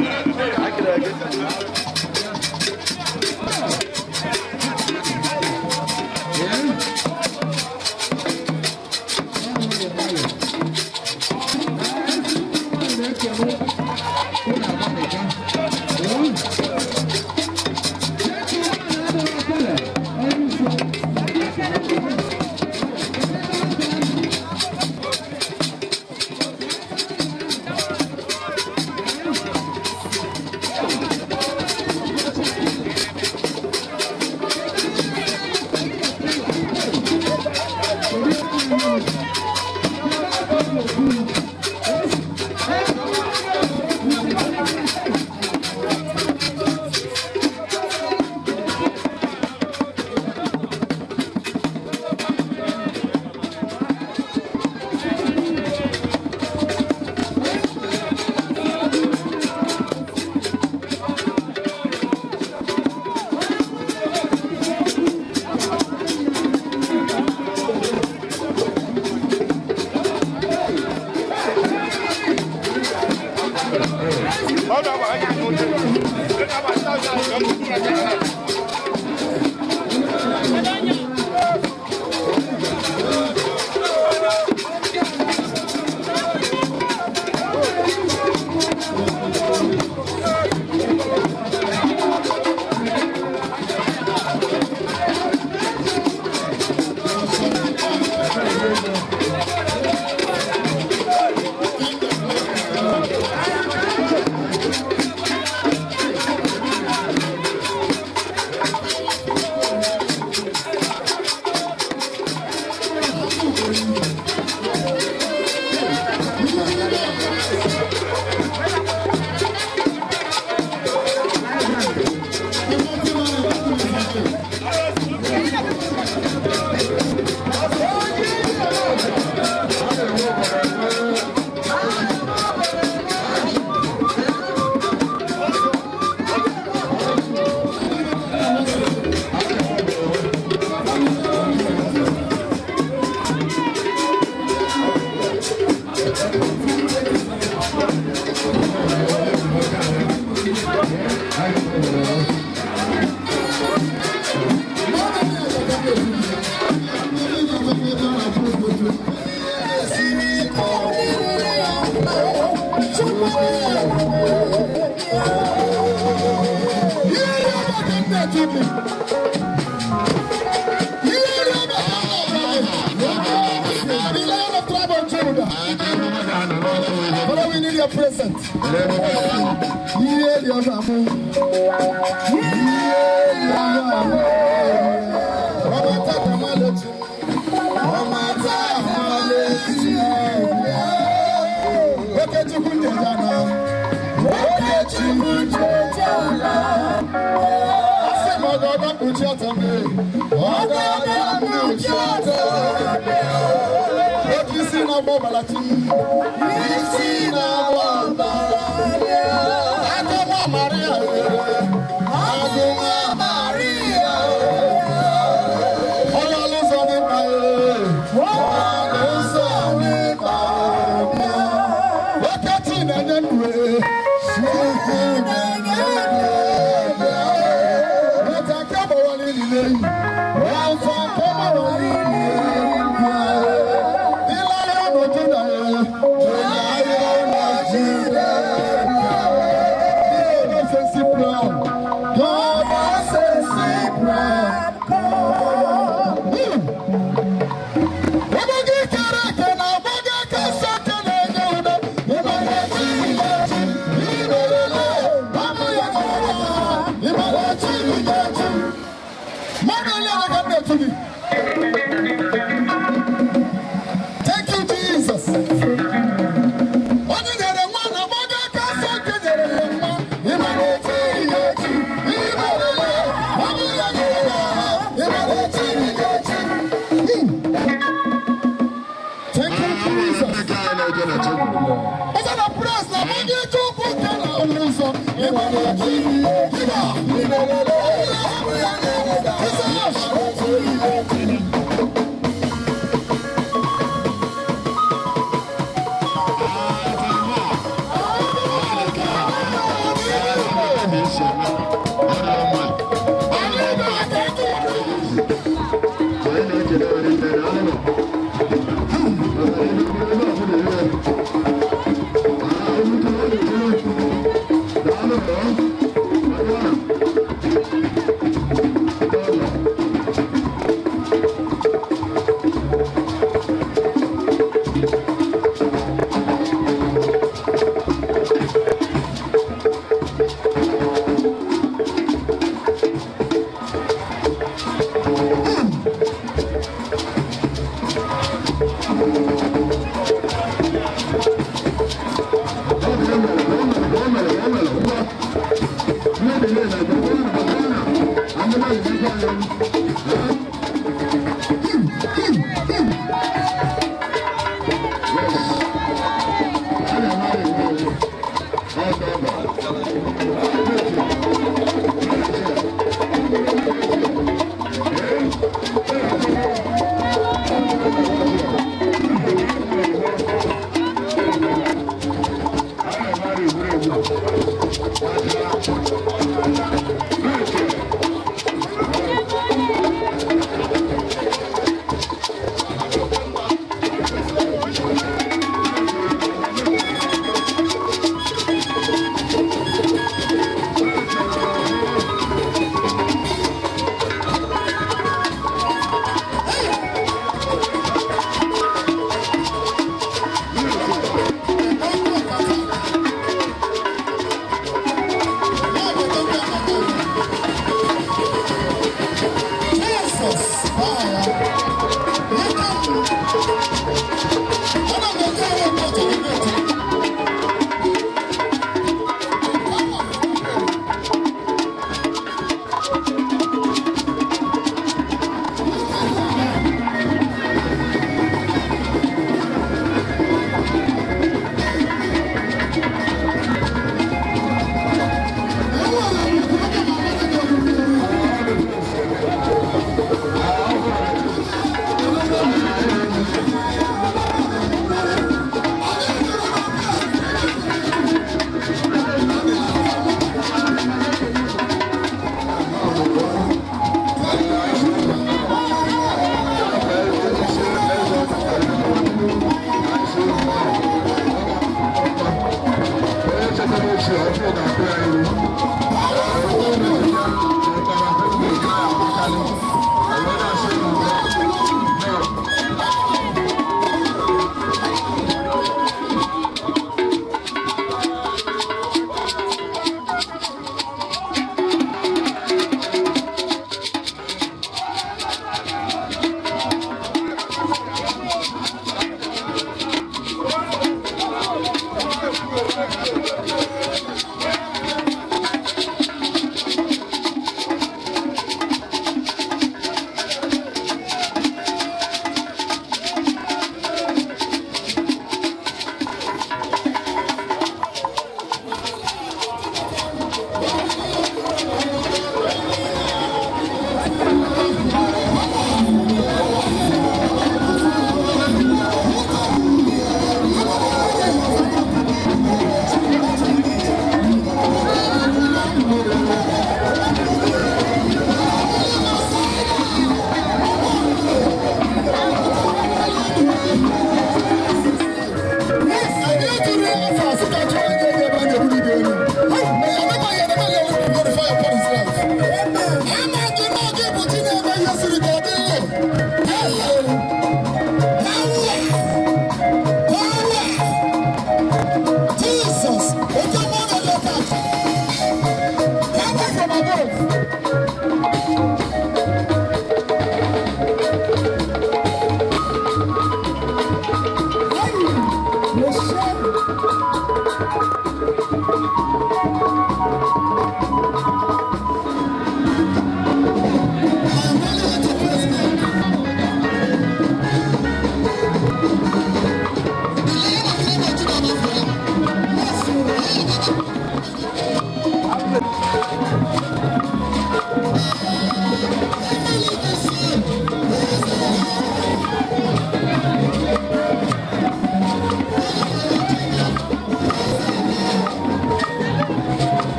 Father, we need your presence. Thank you, Jesus. Eze na praise na onye Chukwu kere ụzọ Jesus.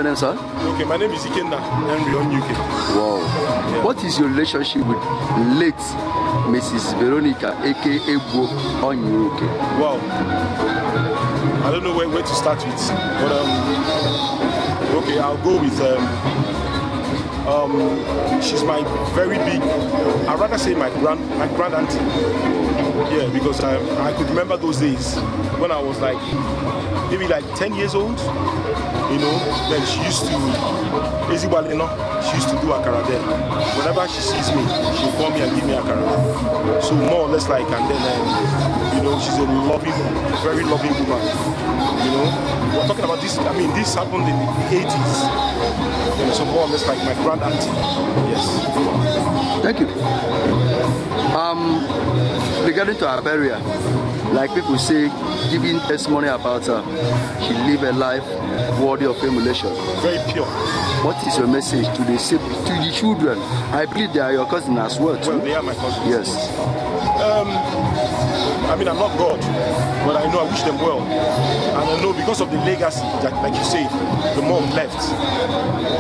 your name, sir? Okay, my name is Ikenna Henry Onyiuke. Wow. Yeah. What is your relationship with late Mrs. Veronica aka Egbuo Onyiuke? Wow. I don't know where to start with, but okay, I'll go with she's my very big, I'd rather say my grand auntie. Yeah, because I could remember those days when I was like maybe like 10 years old, you know, then she used to, she used to do akara there. Whenever she sees me, she'll call me and give me akara. So more or less like, and then, you know, she's a loving, very loving woman, you know. We're talking about this, I mean, this happened in the 80s. You know, so more or less like my grand auntie, yes. Thank you. Regarding to her burial, like people say, giving testimony about her, she lived a life worthy of emulation. Very pure. What is your message to the children? I believe they are your cousins as well, too. Well, they are my cousins. Yes. I mean, I'm not God, but I know I wish them well. And I know because of the legacy that, like you said, the mom left,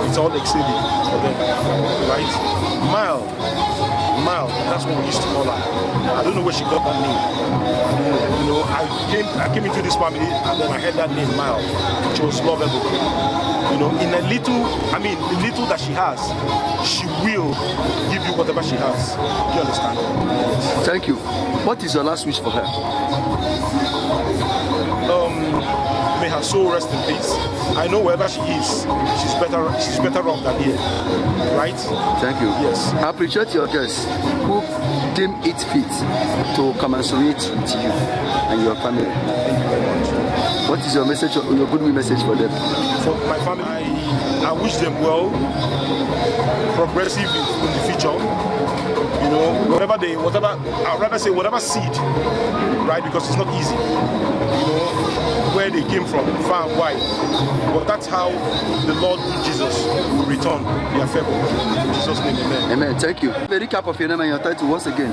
it's all exceeding for them, right? Mile, that's what we used to call her. I don't know where she got that name. You know, I came into this family and then I heard that name, Mile. She was lovable. You know, in a little, I mean, the little that she has, she will give you whatever she has. Do you understand? Yes. Thank you. What is your last wish for her? May her soul rest in peace. I know wherever she is, she's better off than here. Right? Thank you. Yes. I appreciate your guests who deem it fit to commiserate with you and your family. Thank you very much. What is your message, your goodwill message for them? For my family, I wish them well, progressive in the future. You know, whatever, I'd rather say whatever seed, right? Because it's not easy. You know, where they came from, far and wide. But that's how the Lord Jesus will return their favor. In Jesus' name, amen. Amen. Thank you. A recap of your name and your title once again.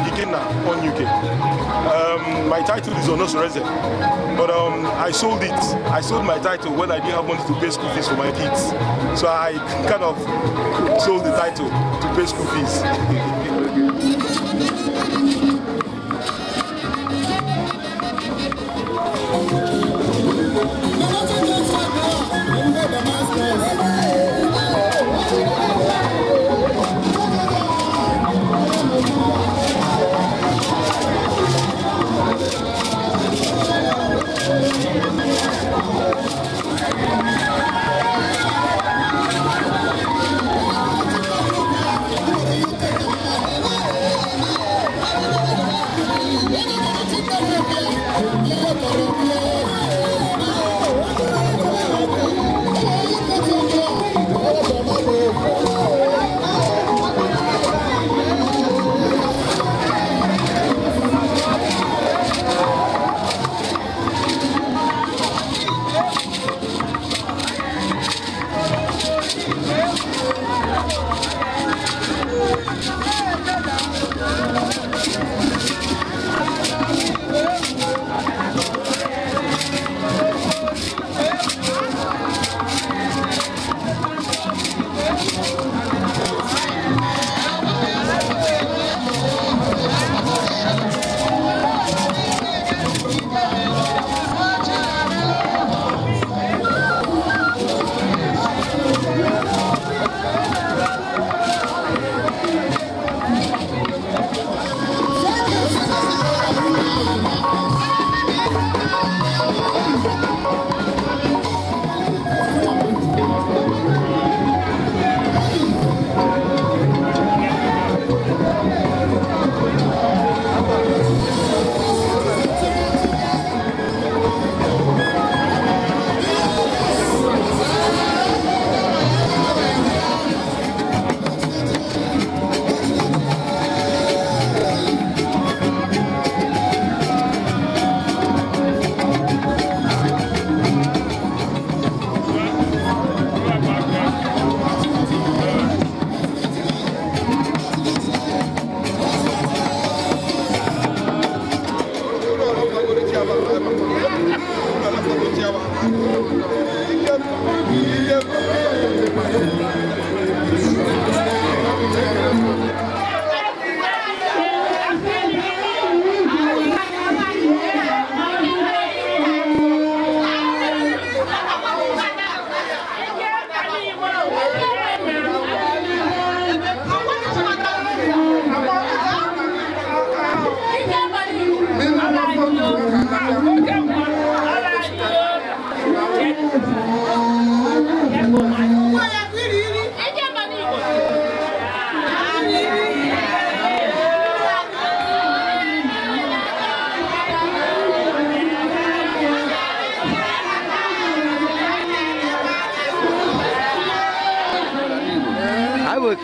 Ikenna Onyiuke. My title is Onosoreze, but I sold it. I sold my title when I didn't have money to pay school fees for my kids. So I kind of sold the title to pay school fees.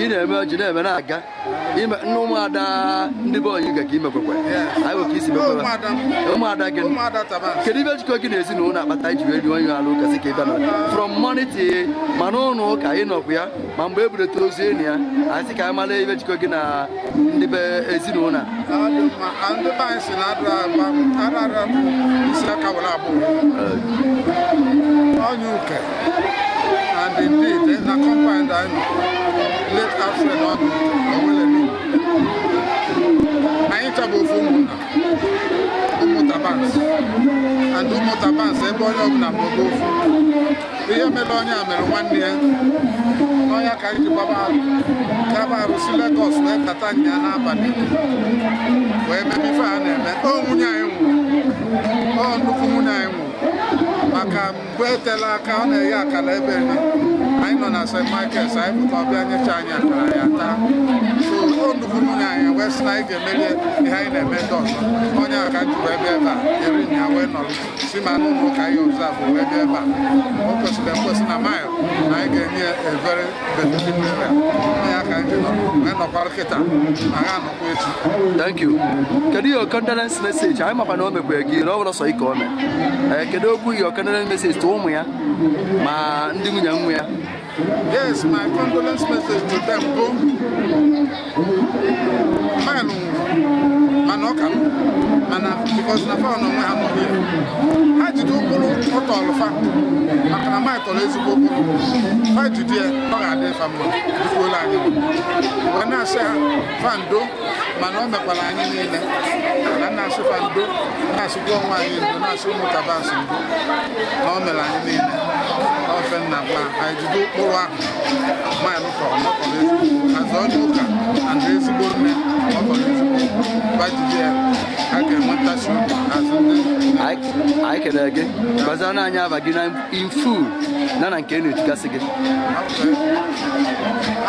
Ị na-eme ọjị na-eme na-aga nne ụmụada ndị be onye ga ka imekwekwe anyị nwere ka isi mekwekwe ụmụada gị. Kedu ibe jikọ gị na ezinụlọ akpata iji wee rie onye alụ ụka sị ka ị bịa na from morning till mana ụlọ ụka ị nọkwa ya ma mgbe e buretara ozu enyi ya anyị sị ka anyị mara ibe jikọ gị na ndị be ezinụlọ a. Ndị be anyị si na adara bụ isi aka were abụọ onye uke. And indeed, na compound anyị nọ, late Alfred Ọnụ Oweleni, anyị chabụ ofu ụmụnna, ụmụ Tabans and ụmụ Tabans, ebe onye ọbụla maọbụ ofu ihe mere onye a mere nwanne ya n'ọnya ka anyị ji gbaba arụ gaba arụ si Lagos wee bata nya n'abalị wee mebe ife a na-eme. O nwunye anyị nwụrụ, ọ nnukwu nwunye anyị nwụrụ maka mgbe etela aka ọ na-eghe akara ebe ni anyị nọ na St. Michael's, anyị pụta ọbịa nyecha anyị akara ya taa. So o nnukwu nwunye anyị wee sị na anyị ga-emeri ihe anyị na-eme ndị ọzọ. Onye a ka ji wee bịa ebe a eri nya wee nọrọ si ma n'ụlọ ụka anyị ọzọ bụ wee bịa ebe a. O kwesịrị ekwesị na mile na anyị ga-enye a very befitting burial. Onye a ka anyị ji nọ wee nọkwara kịta ma ha anọkwa echi. Thank you. Kedu your condolence message? Anyị makwa na o mekwere gị na ọ bụrụ sọ ike o mee. Kedu okwu your condolence message to ụmụ ya ma ndị nwunye nwa ya? Yes, my condolence message to them bụ mile nwụrụ mana ọ ka nọ mana because na fa na onwe ha nọ here ha jide ụkpụrụ ụtọlụfa maka na mile tọrọ ezigbo ụkpụrụ fa jide ya ọ ga-adị fa mma dịkwuola anyị wee na-asị ha fa ndo mana o mekwara anyị niile na na-asị fa ndo na-asịkwa onwe anyị ndo na-asị ụmụ Tabans ndo na o mere anyị niile ofe nna gwa anyị jide ụkpụrụ ahụ mile tọrọ na ọ tọrọ ezigbo azụ onye ụka and ezigbo nne ọ tọrọ ezigbo fa jide ya ha ga-enwe ntasi obi azụ ndị. Anyị kelere gị. Gbazara anyị aba gị na in full na na nke na-etugasị gị.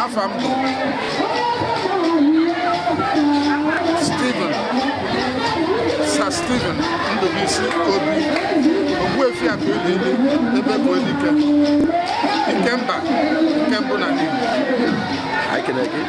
Afa m bụ Stephen Sir Stephen Ndubuisi Obi Ogbuefi Akụdịdị ebe bụ Edike Ikemba nke mbụ na Igbo. Anyị kelere gị.